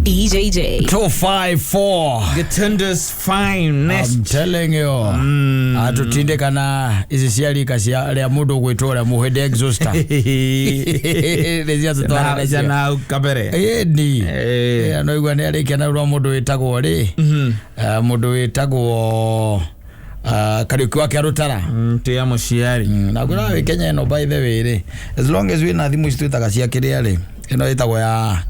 EJJ. 254. Gitundu's finest. I'm telling you. Atutinde kana ici cia rika cia rĩa mũndũ ũgwĩtwo ũrĩa mũhĩndĩ exhauster. Nĩ cia tũtwara nacio. Na kabere. Ĩni. Eh. No igua nĩ arĩkia na rwa mũndũ wĩtagwo rĩ. Mũndũ wĩtagwo Kariũki wa Kĩarũtara. Tia mũciari. Na ngwĩra wĩ Kenya ĩno, by the way rĩ, as long as wĩna thimũ ici twĩtaga cia kĩrĩa rĩ, ĩno ĩtagwo ya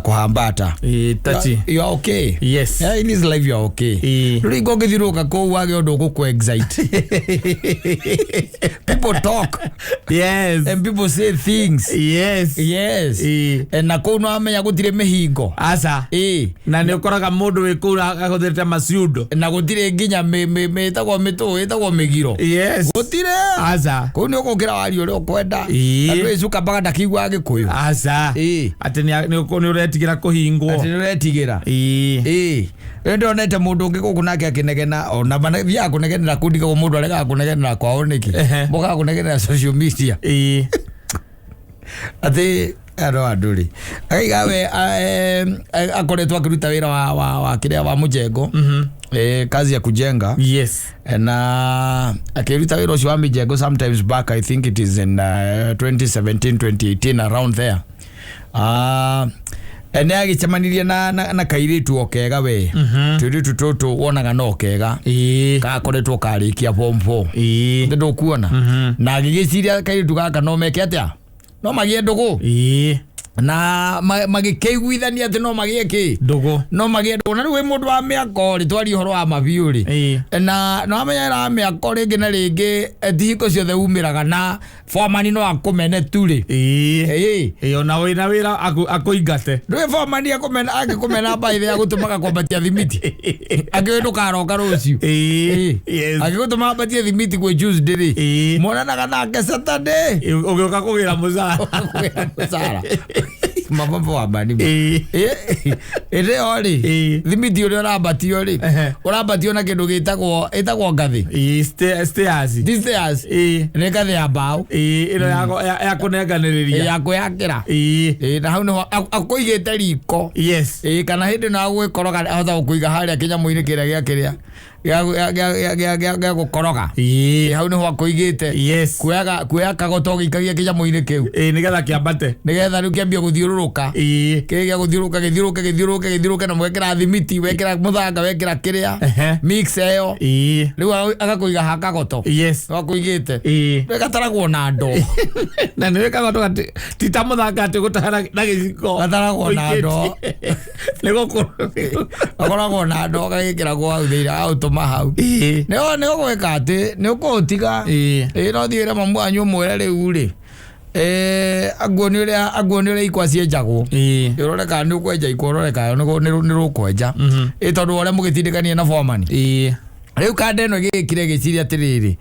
kũhambata. Eh, tachi. You are okay. Yes. Yeah, in this life you are okay. Ĩĩ. Rĩu ũngĩthiũrũrũka kũu wage ũndũ ũgũkũ excite. People talk Yes. and people say things. Yes. Yes. Ĩĩ. Na kũu no amenya gũtirĩ mĩhingo. Aca. Ĩĩ. Na nĩ ũkoraga mũndũ wĩ kũu ahũthĩrĩte maciundo. Na gũtirĩ nginya ĩtagwo mĩtũ ĩtagwo mĩgiro. Yes. Gũtirĩ. Aca. Kũu nĩ ũgũkĩra waria ũrĩa ũkwenda. Ĩĩ. Na ndũĩ cuka mpaka ndakiugaga Gĩkũyũ. Aca. Ĩĩ. Atĩ nĩ ũretigĩra kũhingwo. Atĩ nĩ ũretigĩra. Ĩĩ. Ĩĩ. Rĩu ndonete mũndũ ũngĩ gũkũ nake akĩnegena, ona mathiaga kũnegenera kũu, ndigagwo mũndũ aregaga kũnegenera kwao nĩkĩ. Ehe. Mokaga kũnegenera social media. Ĩĩ. Atĩ andũ andũ rĩ akaiga we akoretwo akĩruta wĩra wa kĩrĩa wa mũjengo, kazi ya kujenga. Yes. Na akĩruta wĩra ũcio wa mijengo sometimes back, I think it is in 2017, 2018, around there. Nĩ agĩcemanirie na kairĩtu o kega we, tũirĩtu tũtũ wonaga no kega. Ĩĩ. Gakoretwo karĩkia form 4. Ĩĩ. Nĩ ndũkuona na agĩgĩciria kairĩtu gaka no meke atĩa, no magĩe ndũgũ. Ĩĩ. Na magĩkĩiguithania atĩ no magĩe kĩ? Ndũgũ. No magĩe ndũgũ. Na rĩu wĩ mũndũ wa mĩako rĩ, twarie ũhoro wa mabiũ rĩ. Ĩĩ. Na no amenya wĩra wa mĩako rĩngĩ na rĩngĩ, ti hingo ciothe umĩraga na bomani no akũmene tu rĩ. Ĩĩ. Ĩĩ. Ĩĩ, ona wĩna wĩra akũingate. Ndũĩ bomani akũmena, angĩkũmena mbaithe agũtũmaga kwambatia thimiti angĩũĩ ndũkaroka rũciũ. Ĩĩ. Yes. Angĩgũtũma ambatie thimiti gwĩ Tuesday rĩ, Ĩĩ. monanaga nake Saturday. Ĩĩ, ũgĩũka kũgĩra mũcara. Kũgĩra mũcara mabambo wa mani. Ĩĩ. Ĩndĩ ĩyo rĩ, Ĩĩ. thimiti ũrĩa ũrambatio rĩ, Ehe. ũrambatio na kĩndũ gĩtagwo ngathĩ. Ĩĩ, stairs. Ti stairs. Ĩĩ. Nĩ ngathĩ ya mbaũ. Ĩĩ, ĩno ya kũnenganĩrĩria. Ya kwĩyakĩra. Ĩĩ. Ĩĩ, na hau nĩho akũigĩte riko. Yes. Ĩĩ, kana hĩndĩ ĩno agũgĩkoroga ahota gũkũiga harĩa kĩnyamũ-inĩ kĩrĩa gĩa kĩrĩa gĩa gũkoroga. Ĩĩ. Ĩĩ, hau nĩho akũigĩte. Yes. Kuoya kagoto ũgĩikagia kĩnyamũ-inĩ kĩu. Ĩĩ, nĩgetha kĩambate. Nĩgetha rĩu kĩambie gũthiũrũrũka. Ĩĩ. Kĩrĩa gĩa gũthiũrũrũka gĩthiũrũrũke gĩthiũrũrũke gĩthiũrũrũke, na mwekĩra thimiti, wekĩra mũthanga, wekĩra kĩrĩa, Ehe. mix ĩyo. Ĩĩ. Rĩu agakũiga hakagoto. Yes. Akũigĩte. Ĩĩ. Gataragwo na ndoo. Na nĩ wĩkaga atĩ ti ta mũthanga atĩ gũtaha na gĩciko. Gataragwo na ndoo. Nĩ gũkũ. Gakoragwo na ndoo, gagĩkĩragwo hau thĩinĩ, agaũtũma hau. Ĩĩ. Nĩ ũgwĩka atĩ nĩ ũkũũtiga. Ĩĩ. Ĩĩ, no thiĩ ĩre mamu wanyu ũmwĩre rĩu rĩ, anguoni ũrĩa ikwa cienjagwo. Ĩĩ. Ũrore kana nĩ ũkwenja ikwa, ũrore kana nĩ rũkwenja. Ĩ, tondũ wa ũrĩa mũgĩtindĩkania na bomani. Ĩĩ. Rĩu kanda ĩno ĩgĩkire gĩciria atĩrĩrĩ,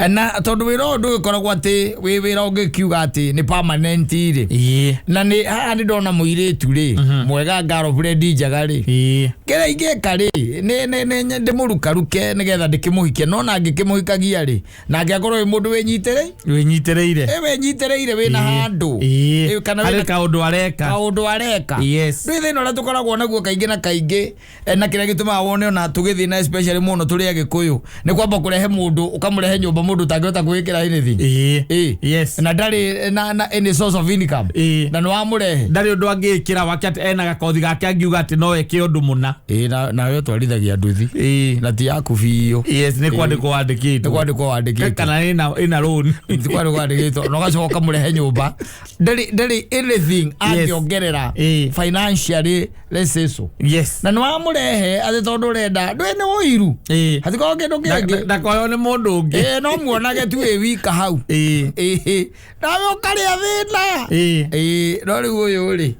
na tondũ wĩra ũyũ ndũgĩkoragwo atĩ wĩ wĩra ũngĩkiuga atĩ nĩ permanent rĩ, Ĩĩ. na nĩ haha nĩ ndona mũirĩtu rĩ mwega, girlfriend njega rĩ, Ĩĩ. kĩrĩa ingĩka rĩ nĩ ndĩmũrukaruke nĩgetha ndĩkĩmũhikie, no na ngĩkĩmũhikagia rĩ, nake akorwo wĩ mũndũ wĩnyitĩrĩire. Wĩnyitĩrĩire. Ĩ, wĩnyitĩrĩire, wĩna handũ. Ĩĩ. Ĩ, kana Harĩ wĩna kaũndũ areka. kaũndũ areka. Yes. Ndũĩ thĩna ũrĩa tũkoragwo naguo kaingĩ na kaingĩ, na kĩrĩa gĩtũmaga wone ona tũgĩthiĩ na especially mũno tũrĩ Agĩkũyũ nĩ kwamba kũrehe mũndũ, ũkamũrehe nyũmba mũndũ ũtangĩhota kwĩkĩra anything. Ĩĩ. Ĩĩ. Yes. Na ndarĩ na any source of income. Ĩĩ. Na nĩ wamũrehe. Ndarĩ ũndũ angĩĩkĩra wake atĩ ena gakothi gake angiuga atĩ no eke ũndũ mũna. Ĩĩ, nawe ũtwarithagia nduthi. Ĩĩ. Na ti yaku biũ. Yes, nĩ kwandĩkwo Nĩ wandĩkĩtwo. kwandĩkwo wandĩkĩtwo. Kana ĩna loan. Ti kwandĩkwo wandĩkĩtwo na ũgacoka ũkamũrehe nyũmba ndarĩ anything angĩongerera Ĩĩ. financially, let's say so. Yes. Na nĩ wamũrehe atĩ tondũ ũrenda ndũĩ nĩ ũiru. Ĩĩ. Hatikorwo kĩndũ kĩngĩ. Ndakoywo nĩ mũndũ ũngĩ. Ĩĩ, no muonage tu wĩ wika hau. Ĩĩ. Ĩĩ, nawe ũkarĩa thĩna. Ĩĩ. Ĩĩ, no rĩu ũyũ rĩ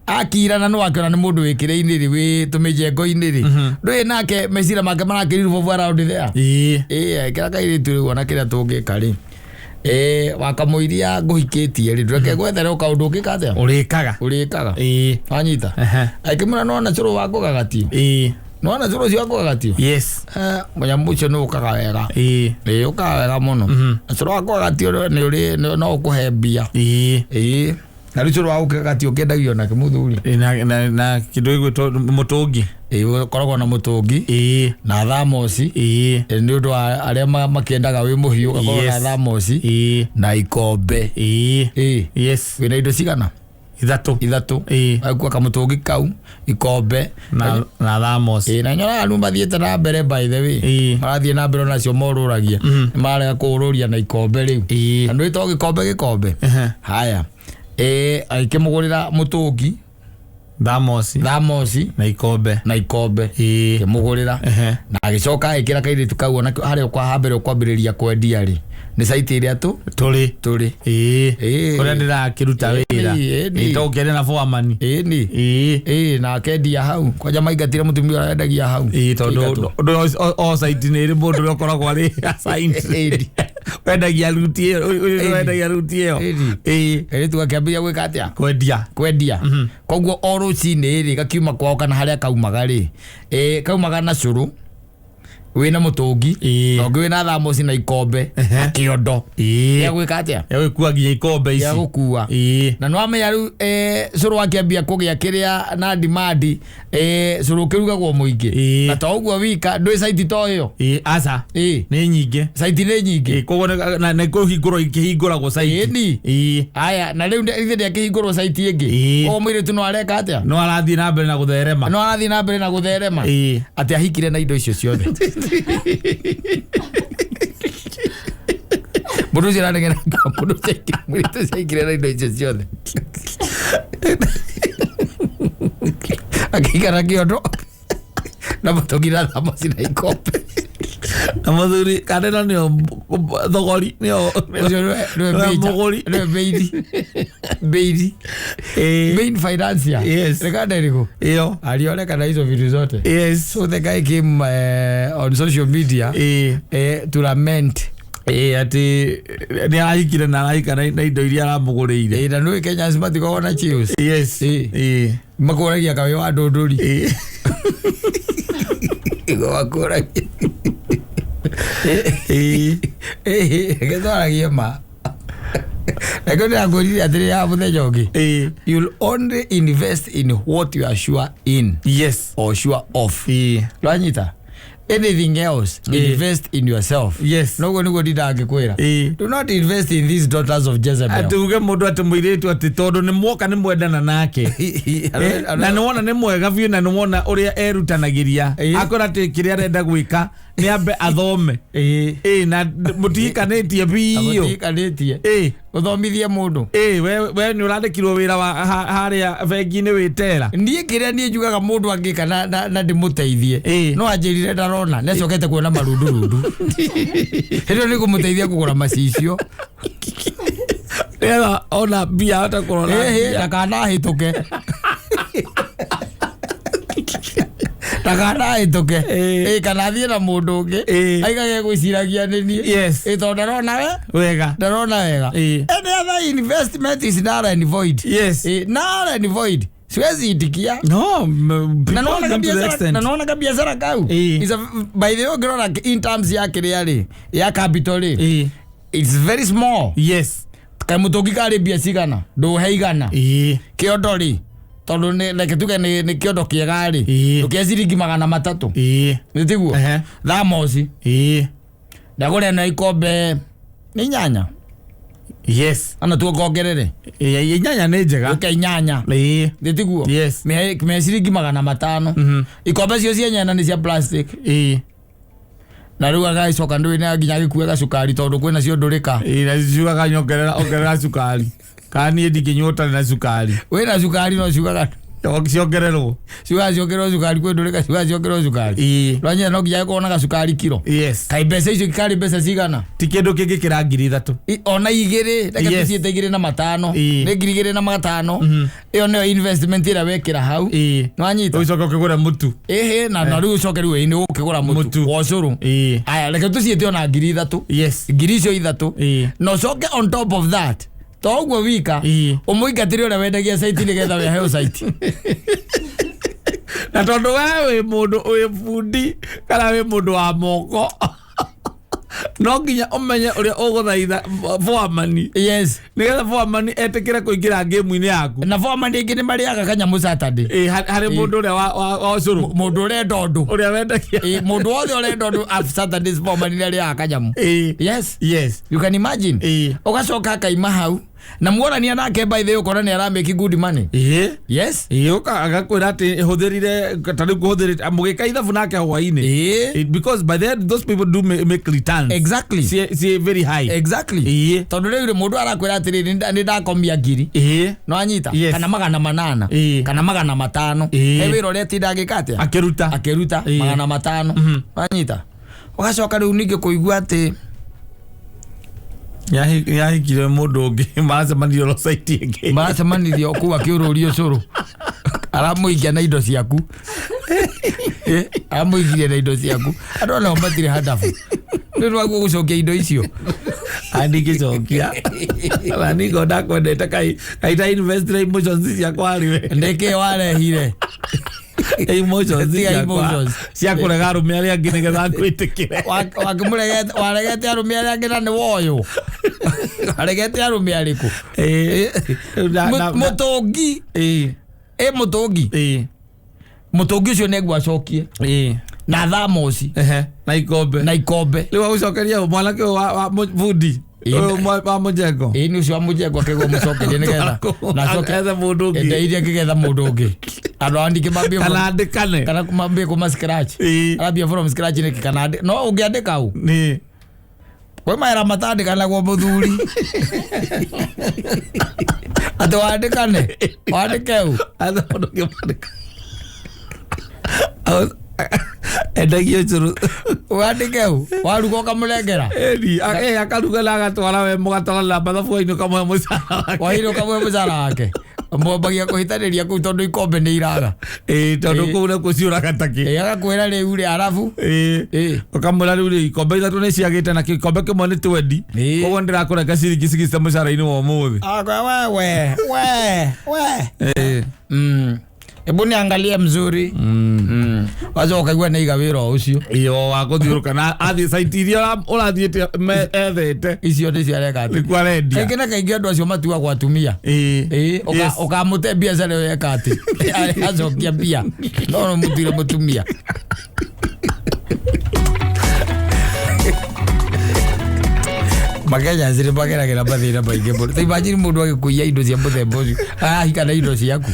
akira na nĩwakĩona nĩ mũndũ wĩkĩrĩ-inĩ rĩ, wĩ tũmĩjengo-inĩ rĩ, ndũĩ nake meciria make marakĩrirwo around there. Ĩĩ. Ĩĩ, kĩra kairĩtu rĩu ona kĩrĩa tũngĩka rĩ, ĩĩ, wakamũiria ngũhikĩtie rĩ, ndũreke gwethere kaũndũ ũngĩka atĩa. Ũrĩkaga. Ũrĩkaga. Ĩĩ. Wanyita. Ehe. Akĩmwĩra nona cũrũ wa kũgagatio. Ĩĩ. Nona cũrũ ũcio wa kũgagatio. Yes. Mũnyamũ ũcio nĩ ũkaga wega. Ĩĩ. Ĩĩ, ũkaga wega mũno. Cũrũ wa kũgagatio nĩ ũrĩ no ũkũhe mbia. Ĩĩ. Ĩĩ. Na rĩu cũrũ wa gũkĩgatio ũkĩendagio nakĩ mũthuri? Ĩ, na kĩndũ gĩgwĩtwo mũtũngi. Ĩ, ũkoragwo na mũtũngi Ĩ. na thamoci. Ĩ. Ĩ, nĩ ũndũ wa arĩa makĩendaga wĩ mũhiũ, ũgakorwo na Yes. thamoci Ĩ. na ikombe. Ĩ. Ĩ. Yes. Wĩna indo cigana? Ithatũ. Ithatũ. Ĩ. Agakua kamũtũngi kau, ikombe na thamos. Ĩ, na nyonaga rĩu mathiĩte na mbere, by the way. Ĩ. Marathiĩ na mbere onacio morũragia, nĩ marega kũũrũria na ikombe rĩu. Ĩ. Na ndwĩtwo gĩkombe gĩkombe. Ehe. Haya, ĩ, agĩkĩmũgũrĩra mũtũngi, Thamosi thamoci na ikombe. Na ikombe. Ĩ. Akĩmũgũrĩra. Ehe. Na agĩcoka agĩkĩra kairĩtu kau ona harĩa kwa hambere ũkwambĩrĩria kwendia rĩ, nĩ site ĩrĩa tu Tũrĩ. Tũrĩ. Ĩ. Ĩ. Kũrĩa ndĩrakĩruta wĩra. Ĩ, ĩ. Ĩ, to ũkĩaria na foreman. Ĩni. Ĩ. Ĩ, na akendia hau kwanja maingatire mũtumia ũrĩa wendagia hau. Ĩ, tondũ Kĩingatwo. ũndũ o site nĩ ĩrĩ mũndũ ũrĩa ũkoragwo arĩ assigned. Ĩni. Wendagia ruti ĩyo, ũyũ Ĩni. wendagia ruti ĩyo. Ĩni. Ĩ. Kairĩtu gakĩambĩrĩria gwĩka atĩa? Kwendia. Kwendia. Koguo o rũcinĩ rĩ, gakiuma kwao kana harĩa kaumaga rĩ, ĩ, kaumaga na cũrũ wĩna mũtũngi Ĩ. na ũngĩ wĩna thamoci na ikombe Ehe. na kĩondo Ĩ. gĩa gwĩka atĩa? Ya gũkua nginya ikombe ici. Gĩa gũkua. Ĩ. Na nĩwamenya rĩu, cũrũ akĩambia kũgĩa kĩrĩa na demand, cũrũ ũkĩrugagwo mũingĩ. Ĩ. Na to ũguo wika, ndwĩ site to ĩyo. Ĩ, aca. Ĩ. Nĩ nyingĩ. Site nĩ nyingĩ. Ĩ, koguo na kũhingũrwo ikĩhingũragwo site. Ĩni. Ĩ. Aya, na rĩu ithe ndĩakĩhingũrwo site ĩngĩ. Ĩ. Koguo mũirĩtu no areka atĩa? No arathiĩ na mbere na gũtherema. No arathiĩ na mbere na gũtherema. Ĩ. Atĩ ahikire na indo icio ciothe. Mũndũ ũcio aranegena, mũndũ ũcio mũirĩtu ũcio ahikire na indo icio ciothe, akĩikara kĩondo na mũtũngi na thamoci na ikombe. Na mũthuri kana ĩno nĩyo thogori nĩyo Ũcio nĩwe nĩwe major- mũgũri. Nĩwe main Ĩ. main financier. Yes. Rekanda ĩrĩkũ? Ĩyo. Alionekana hizo vitu zote. Yes. So the guy came on social media Ĩ. To lament. Ĩ, atĩ nĩ arahikire na arahika na indo iria aramũgũrĩire. Na nĩ Kenyans matikoragwo na chills. Yes. Ĩ. Ĩ. Makũragia kawĩ wa ndũndũri. Ĩ. Iguo makũragia. Ĩ. Reke twaragie ma, reke ndĩrakwĩrire atĩrĩ ya mũthenya ũngĩ. Ĩ. You'll only invest in what you are sure in Yes. or sure of. Ĩ. Rwanyita anything else, Ĩ. invest in yourself. Yes. Noguo nĩguo ndindangĩkwĩra. Ĩ. Do not invest in these daughters of Jezebel. Atĩ uge mũndũ atĩ mũirĩtu atĩ tondũ nĩ mwoka nĩ mwendana nake. Eh, na nĩ wona nĩ mwega biũ na nĩ wona ũrĩa erutanagĩria. Ĩ. Akwĩra atĩ kĩrĩa arenda gwĩka nĩ ambe athome. Ĩ. Ĩ, na mũtihikanĩtie biũ. Mũtihikanĩtie. Ĩ. Ũthomithie mũndũ. Ĩ, we nĩ ũrandĩkirwo wĩra wa harĩa bengi-inĩ wĩ tera. Niĩ kĩrĩa niĩ njugaga mũndũ angĩka na ndĩmũteithie, Ĩ. no anjĩrire ndarona nĩ acokete kuona marundurundu, hĩndĩ ĩyo nĩ kũmũteithia kũgũra macicio. Nĩgetha ona mbia ahote kũrora Ĩhĩ, mbia. ndakanahĩtũke, ndakanahĩtũke. Ĩ. Ĩ, kana athiĩ na mũndũ ũngĩ Ĩ. aigage gwĩciragia nĩ niĩ. Yes. Ĩ, tondũ ndarona we Wega. ndarona wega. Ĩ. Any other investment is null and void. Yes. Ĩ, null and void, siwezi itikia. No, Na nĩwona people come to the kabiacara, extent. na nĩwona kabiacara kau Ĩ. Is a, by the way, ũngĩrora in terms ya kĩrĩa rĩ, ya capital rĩ, Ĩ. it's very small. Yes. Kamũtũngi karĩ mbia cigana? Ndũhe igana. Ĩ. Kĩondo rĩ, tondũ reke tuge nĩ kĩondo kĩega rĩ, Ĩ. ndũkĩa ciringi 300. Ĩ. Nĩ tiguo? Ehe. Thamoci Ĩ. ndagũrĩa na ikombe nĩ inyanya. Yes. Ana tuongongerere. Ĩ, inyanya nĩ njega. Ũke inyanya. Ĩ. Nĩ tiguo? Yes. Mĩhe ciringi 500. Ikombe cio cienyewe nĩ cia plastic. Ĩ. Na rĩu agagĩcoka ndũĩ nĩ nginya agĩkue gacukari tondũ kwĩna cio ndũrĩka. Ĩ, na ciugaga nyongerera ongerera cukari kana niĩ ndingĩnyua ũtarĩ na cukari. Wĩna cukari no ciugaga Ciongererwo. Ciugaga ciongererwo cukari, kwĩ ndũrĩka ciugaga ciongererwo cukari. Ĩ. Rwanyina no nginya gĩkorwo na gacukari kiro. Yes. Kaĩ mbeca icio ikarĩ mbeca cigana? Ti kĩndũ kĩngĩkĩra 3000. Ona igĩrĩ, reke Yes. tũciĩte 25. Ĩ. Nĩ 2500. Ĩyo nĩyo investment ĩrĩa wekĩra hau. Ĩ. Nĩwanyita? Ũcoke ũkĩgũre mũtu. Ĩhĩ, na rĩu ũcoke rĩu nĩ ũkĩgũra mũtu Mũtu. wa ũcũrũ. Ĩ. Aya, reke tũciĩte ona 3000. Yes. Ngiri icio ithatũ. Ĩ. Na ũcoke on top of that, to ũguo wika, Ĩ. ũmũingatĩre ũrĩa wendagia site nĩgetha weheo site. Na tondũ we wĩ mũndũ wĩ bundi kana wĩ mũndũ wa moko. No nginya ũmenye ũrĩa ũgũthaitha foreman, nĩgetha foreman etĩkĩre kũingĩra game-inĩ yaku. Na foreman rĩngĩ nĩ marĩaga kanyamũ Saturday. Ĩ, harĩ mũndũ ũrĩa wa ũcũrũ. Mũndũ ũrenda ũndũ. Ũrĩa wendagia. Ĩ, mũndũ wothe ũrenda ũndũ Saturdays foreman nĩ arĩaga kanyamũ. Yes. You can imagine. Ũgacoka akaima hau na muonania nake, by the way, ũkona nĩ aramake good money. Yes. Ĩ, ũka agakwĩra atĩ hũthĩrire ta rĩu kũhũthĩrĩte mũgĩka ithabu nake hwainĩ. Because by then those people do make returns ci very high. Tondũ rĩu rĩ, mũndũ arakwĩra atĩrĩrĩ, "Nĩ ndakomia 1000." No anyita. Yes. Kana 800. Kana 500. He wĩra ũrĩa atinda agĩka atĩa? Akĩruta. Akĩruta. 500. Wanyita, ũgacoka rĩu ningĩ kũigua atĩ Yahikire mũndũ ũngĩ, maracemanirie oro site ĩngĩ. Maracemanirie kũu akĩũrũria ũcũrũ, aramũikia na indo ciaku. Aramũikirie na indo ciaku. Andũ anao matirĩ handabu rĩu nĩwaguo gũcokia indo icio. Andingĩcokia na ningo ndakwendete kai kaita invest na emotions ciakwa harĩ we. Nĩkĩ warehire? Emotions Tiga ciakwa emotions. cia kũrega arũme arĩa angĩ nĩgetha ngwĩtĩkĩre. Wakĩmũregete, waregete arũme arĩa angĩ, na nĩ woyũ waregete arũme arĩkũ? Mũtũngi. Ĩ, mũtũngi. Mũtũngi ũcio nĩguo acokie na thamoci. Ehe, na ikombe. Na ikombe. Rĩu agũcokeria mwanake ũyũ wa bundi ũyũ wa mũjengo. Ĩ, nĩ ũcio wa mũjengo akĩgwo mũcokerie nĩgetha na acoke ethe mũndũ ũngĩ. Ende akĩgetha mũndũ ũngĩ, andũ andike mambie kana andĩkane. Kana mambie kuma scratch. Arambia from scratch nĩkĩ? Kana no ũngĩandĩka u Nĩ kwĩ mawĩra matandĩkanagwo, mũthuri, atĩ wandĩkane wandĩke u. Ethe mũndũ ũngĩ mwandĩka endagia ũcũrũ. Wandĩke u, waruga ũkamũnengera. Eni, akaruga na agatwara, we mũgatwarana mathabu hwainĩ ũkamũhe mũcara wake. Waire ũkamũhe mũcara wake, mwambagia kũhĩtanĩria kũu tondũ ikombe nĩ iraga. Ĩ, tondũ kũu nakuo ciũraga takĩ. Ĩ, agakwĩra rĩu rĩ arabu. Ũkamwĩra rĩu rĩ ikombe ithatũ nĩ ciagĩte na gĩkombe kĩmwe nĩ twendi. Koguo ndĩrakũrenga ciringi 60 mũcara-inĩ wa ũmũthĩ. Akwa wewe we we. Hebu niangalie mzuri. Wacha ũkaigua nĩ iga wĩra o ũcio. Iyo wa gũthiũrũka na athiĩ site iria ũrathiĩte ethete. Icio nĩcio areka atĩ nĩkuo arendia. Kaingĩ na kaingĩ andũ acio matuagwo atumia. Ĩ, ũkamũte biacara ĩyo eka atĩ acokia mbia, no no mũtuire mũtumia. Makenya nĩ mageragĩra mathĩna maingĩ mũno. Ta imagine mũndũ agĩkũiya indo cia mũthemba ũcio, arahika na indo ciaku.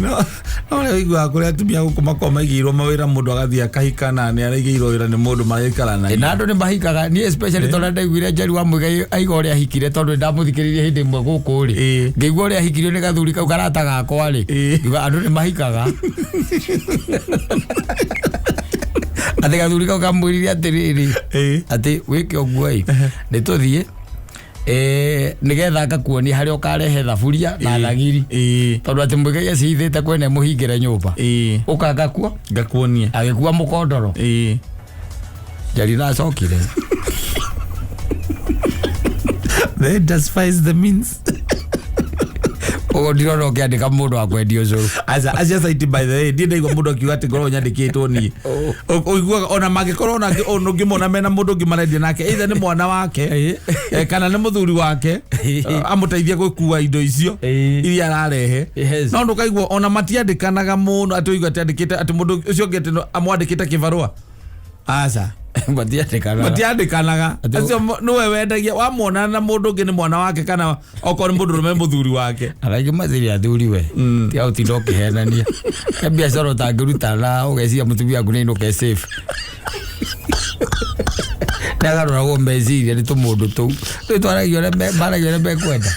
No no ũrĩa ũiguaga kũrĩa atumia gũkũ makoragwo maigĩirwo mawĩra, mũndũ agathiĩ akahika na nĩ araigĩirwo wĩra nĩ mũndũ maraikara na Na andũ nĩ mahikaga. Niĩ especially tondũ ndaiguire Njeri wa Muigai aiga ũrĩa ahikire, tondũ ndamũthikĩrĩirie hĩndĩ ĩmwe gũkũ rĩ, ngĩigua ũrĩa ahikirio nĩ gathuri kau karata gakwa rĩ, ngiuga andũ nĩ mahikaga, atĩ gathuri kau kamwĩrire atĩrĩrĩ, atĩ wĩke ũguo ĩ, nĩ tũthiĩ nĩgetha ngakuonia harĩa ũkarehe thaburia na thagiri, tondũ atĩ Muigai acihithĩte kwene mũhingĩre nyũmba, ũkangakuo. Ngakuonia. Agĩkua mũkondoro. Njeri nacokire. The end justifies the means. Ũguo ndirona ũkĩandĩka mũndũ wa kwendia ũcũrũ. Aca acia site, by the way, ndiĩ ndaigua mũndũ akiuga atĩ ngorwo nyandĩkĩtwo niĩ. Ũiguaga ona mangĩkorwo ona ũngĩmona mena mũndũ ũngĩ marendia nake, either nĩ mwana wake kana nĩ mũthuri wake, amũteithie gũkua indo icio iria ararehe. No ndũkaigua ona matiandĩkanaga mũno atĩ ũigua atĩ andĩkĩte atĩ mũndũ ũcio ũngĩ atĩ amwandĩkĩte kĩbarũa, aca. Matiandĩkanaga. Matiandĩkanaga. Acio nĩwe wendagia, wamwona na mũndũ ũngĩ nĩ mwana wake kana okorwo nĩ mũndũ ũrũme mũthuri wake. Araingĩ mathiri athuri we, tiga ũtinda ũkĩhenania. He biacara ũtangĩruta na ũgeciria mũtumia waku nĩ safe, nĩ agarũragwo meciria nĩ tũmũndũ tũu rĩu twaragia ũrĩa maragia ũrĩa mekwenda.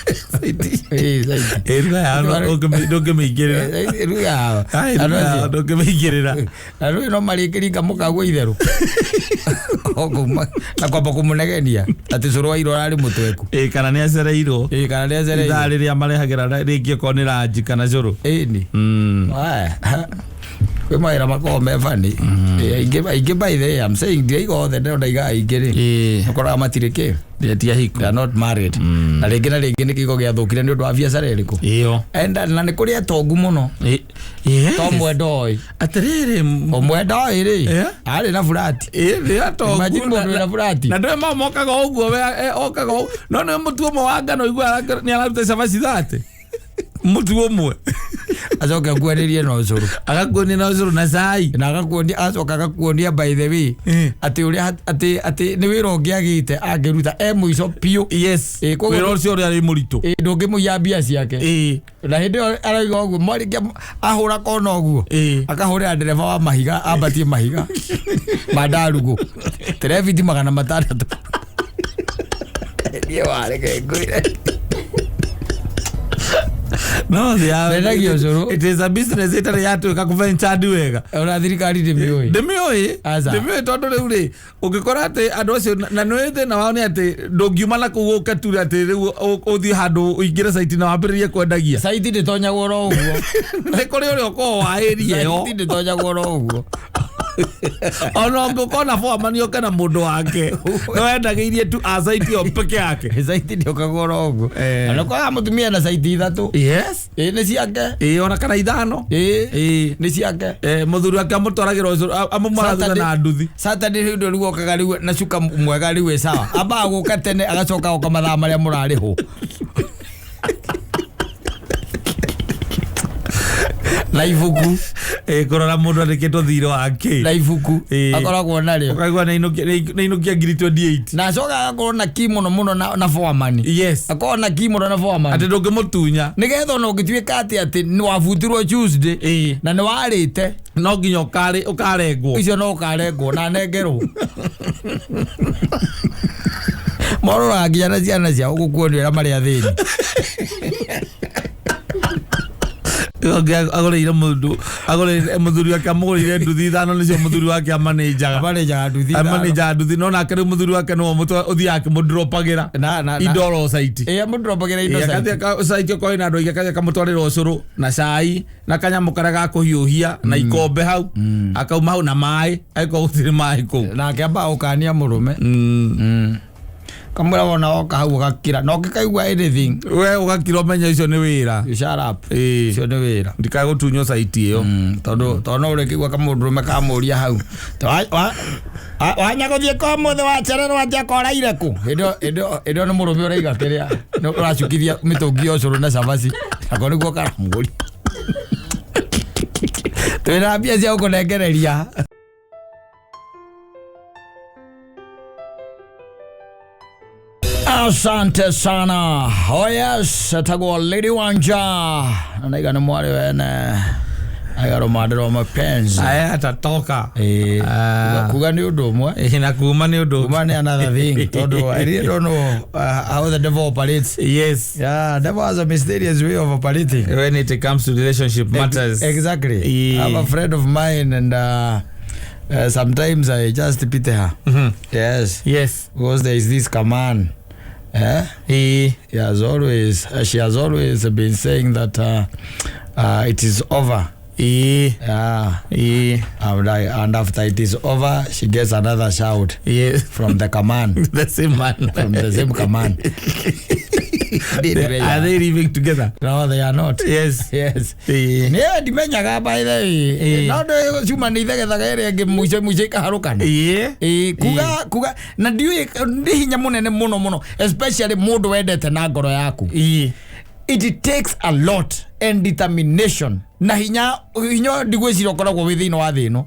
Ĩ, saiti. Ĩruga yao ndũngĩmĩingĩrĩra. Ĩ, ruga yao. Ai, Andũ ruga yao acio. ndũngĩmĩingĩrĩra. Na rĩu no marĩkĩringa mũkagwo itherũ O kuma na kwamba kũmũnegenia atĩ cũrũ wa iro ararĩ mũtweku. Ĩ, kana nĩ acereirwo. Ĩ, kana nĩ acereirwo. Ithaa rĩrĩa marehagĩra rĩngĩ okorwo nĩ ranji kana cũrũ. Ĩni. Aya. Kwĩ mawĩra makoragwo me funny. Aingĩ aingĩ, by the way, I'm saying ndiraiga othe, ndĩrona ndaiga aingĩ rĩ, ũkoraga matirĩ kĩ. Ti ahiku. They are not married, na rĩngĩ na rĩngĩ nĩ kĩgo gĩathũkire nĩ ũndũ wa biacara ĩrĩkũ. Ĩyo. And na nĩ kũrĩ atongu mũno. To mwendoĩ. Atĩrĩrĩ. Ũmwe ndoĩ rĩ, arĩ na burati. Ĩ nĩ atongu. Imagine mũndũ wĩna burati. Na ndũĩ mau mokaga ũguo we okaga ũguo. No nĩ mũtu ũmwe wa ngano igua nĩ araruta cabaci 30 mũtu ũmwe. Acoke akuanĩrie na ũcũrũ. Agakuonia na ũcũrũ na cai. Na agakuonia, acoka agakuonia, by the way, atĩ ũrĩa atĩ nĩ wĩra ũngĩ agĩte angĩruta e mũico biũ. Wĩra ũcio ũrĩa arĩ mũritũ. Ndũngĩmũiya mbia ciake. Na hĩndĩ ĩyo arauga ũguo, mwarĩkia ahũra kona ũguo, akahũrĩra ndereba wa mahiga ambatie mahiga ma ndarugũ terebiti 600. Niĩ wareke ngwĩre. No thĩ ya Ndendagia ũcũrũ. It is a business ĩtarĩ yatuĩka kũventured wega. Ona thirikari ndĩmĩũĩ. Ndĩmĩũĩ. Aca. Ndĩmĩũĩ, tondũ rĩu rĩ ũngĩkora atĩ andũ acio na nĩ thĩna wao nĩ atĩ ndũngiuma na kũu ũke tu atĩ rĩu ũthiĩ handũ ũingĩre site na wambĩrĩrie kwendagia. Site ndĩtonyagwo oro ũguo. Nĩ kũrĩ ũrĩa ũkoragwo waĩrie ĩyo. Site ndĩtonyagwo oro ũguo. Ona ũngĩkorwo na foreman oke na mũndũ wake no endagĩirie tu a site ĩyo peke yake. Site ndĩũkagwo oro ũguo. Na ũkoraga mũtumia na site ithatũ. Ĩ nĩ ciake. Ĩ, ona kana ithano. Nĩ ciake. Mũthuri wake amũtwaragĩra ũcũrũ, amũmara thutha na nduthi. Saturday rĩu rĩu okaga rĩu na cuka mwega rĩu ĩ sawa, ambaga gũka tene, agacoka goka mathaa marĩa mũrarĩhwo na ibuku. Kũrora mũndũ andĩkĩtwo thirĩ wake. Na ibuku akoragwo narĩo. Ũkaigua nĩ ainũkia ngiri 28. Na acoka agakorwo na ki mũno mũno na foreman. Akorwo na ki mũno na foreman. Atĩ ndũngĩmũtunya. Nĩgetha ona ũngĩtuĩka atĩ nĩ wabutirwo Tuesday na nĩ warĩte, no nginya ũkarengwo. Icio no ũkarengwo na nengerwo mororaga nginya na ciana ciao gũkuonia ũrĩa marĩ athĩni. Ũngĩ agũrĩire mũndũ, agũrĩire mũthuri wake, amũgũrĩire nduthi ithano, nĩcio mũthuri wake amanĩnjaga. Amanĩnjaga nduthi ithano. Amanĩnjaga nduthi, no nake rĩu mũthuri wake nĩwe ũthiaga akĩmũndropagĩra indo oro site. Ĩ, amũndropagĩra indo site. Akathiĩ site okorwo ĩna andũ aingĩ, akathiĩ akamũtwarĩra ũcũrũ na cai na kanyamũ karĩa ga kũhiũhia na ikombe hau, akauma hau na maĩ angĩkorwo gũtirĩ maĩ kũu. Nake ambaga gũkania mũrũme, kamwĩra wona woka hau ũgakira na ũngĩkaigua anything, we ũgakira ũmenye ũcio nĩ wĩra. You shut up. Ũcio nĩ wĩra. Ndikae gũtunywo site ĩyo. Tondũ no ũrĩkĩigua kamũndũrũme kamũria hau, wanya gũthiĩ kwa mũthĩ wacererwo atĩa koraire kũ? Hĩndĩ ĩyo nĩ mũrũme ũraiga kĩrĩa nĩ ũracukithia mĩtũngi ya ũcũrũ na cabaci, nako nĩguo karamũria twĩna mbia cia gũkũnengereria. Asante sana. Oh yes, etagwo Lady Wanja. Na naiga nĩ mwarĩ wene. Aiga rũmande rwa mapenzi. Aya atatoka. Kuga nĩ ũndũ ũmwe. Na kuma nĩ ũndũ. Kuma nĩ another thing. Tondũ I really don't know how the devil operates. Yeah, devil has a mysterious way of operating. When it comes to relationship matters. Exactly. I have a friend of mine and sometimes I just pity her. Yes. Because there is this command. Eh? She has always been saying that it is over. Yeah. And after it is over, she gets another shout from the command. The same man. From the same command. Are they living together? No, they are not. Yes. Yes. Yeah, ndimenyaga by the way. No ndo cuma nĩ ithegethaga ĩrĩa ĩngĩ mũico mũico ikaharũkana. Kuga na ndiũĩ nĩ hinya mũnene mũno mũno, especially mũndũ wendete na ngoro yaku. It takes a lot and determination na hinya hinya ndigwĩciria ũkoragwo wĩ thĩinĩ wa thĩ ĩno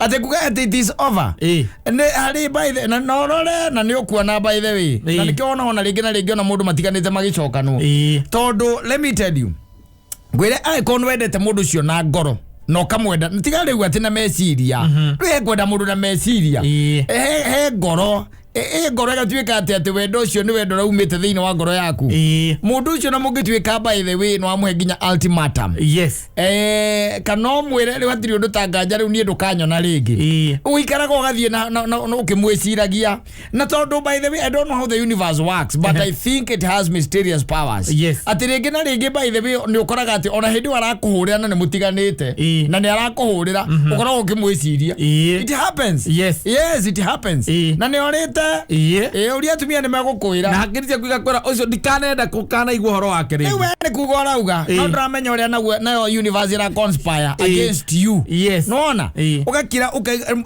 atĩ kuga atĩ it is over. Nĩ harĩ by the na no rore na nĩ ũkuona by the way, na nĩkĩo ona rĩngĩ na rĩngĩ ona mũndũ matiganĩte magĩcokanwo, tondũ let me tell you, ngwĩre angĩkorwo nĩ wendete mũndũ ũcio na ngoro na ũkamwenda, tiga rĩu atĩ na meciria, rĩu he kwenda mũndũ na meciria, he ngoro. Ĩ ngoro ĩgatuĩka atĩ wendo ũcio nĩ wendo ũraumĩte thĩinĩ wa ngoro yaku. Mũndũ ũcio na mũngĩtuĩka, by the way, no amũhe nginya ultimatum. Kana ũmwĩre rĩu hatirĩ ũndũ ta nganja, rĩu niĩ ndũkanyona rĩngĩ. Ũikaraga ũgathiĩ na ũkĩmwĩciragia, na tondũ, by the way, I don't know how the universe works, but I think it has mysterious powers. Atĩ rĩngĩ na rĩngĩ, by the way, nĩ ũkoraga atĩ ona hĩndĩ ĩyo arakũhũrĩra na nĩ mũtiganĩte na nĩ arakũhũrĩra, ũkoragwo ũkĩmwĩciria. It happens. Yes, it happens. Na nĩ orĩte. Ĩ ũria atumia nĩ megũkwĩra. Na hakiri ciaku igakwĩra ũcio ndikanenda kũkanaigua ũhoro wake Rĩu rĩngĩ. We nĩ kuga ũrauga, no ndũramenya ũrĩa naguo nayo universe ĩra conspire against you. Nona ũgakira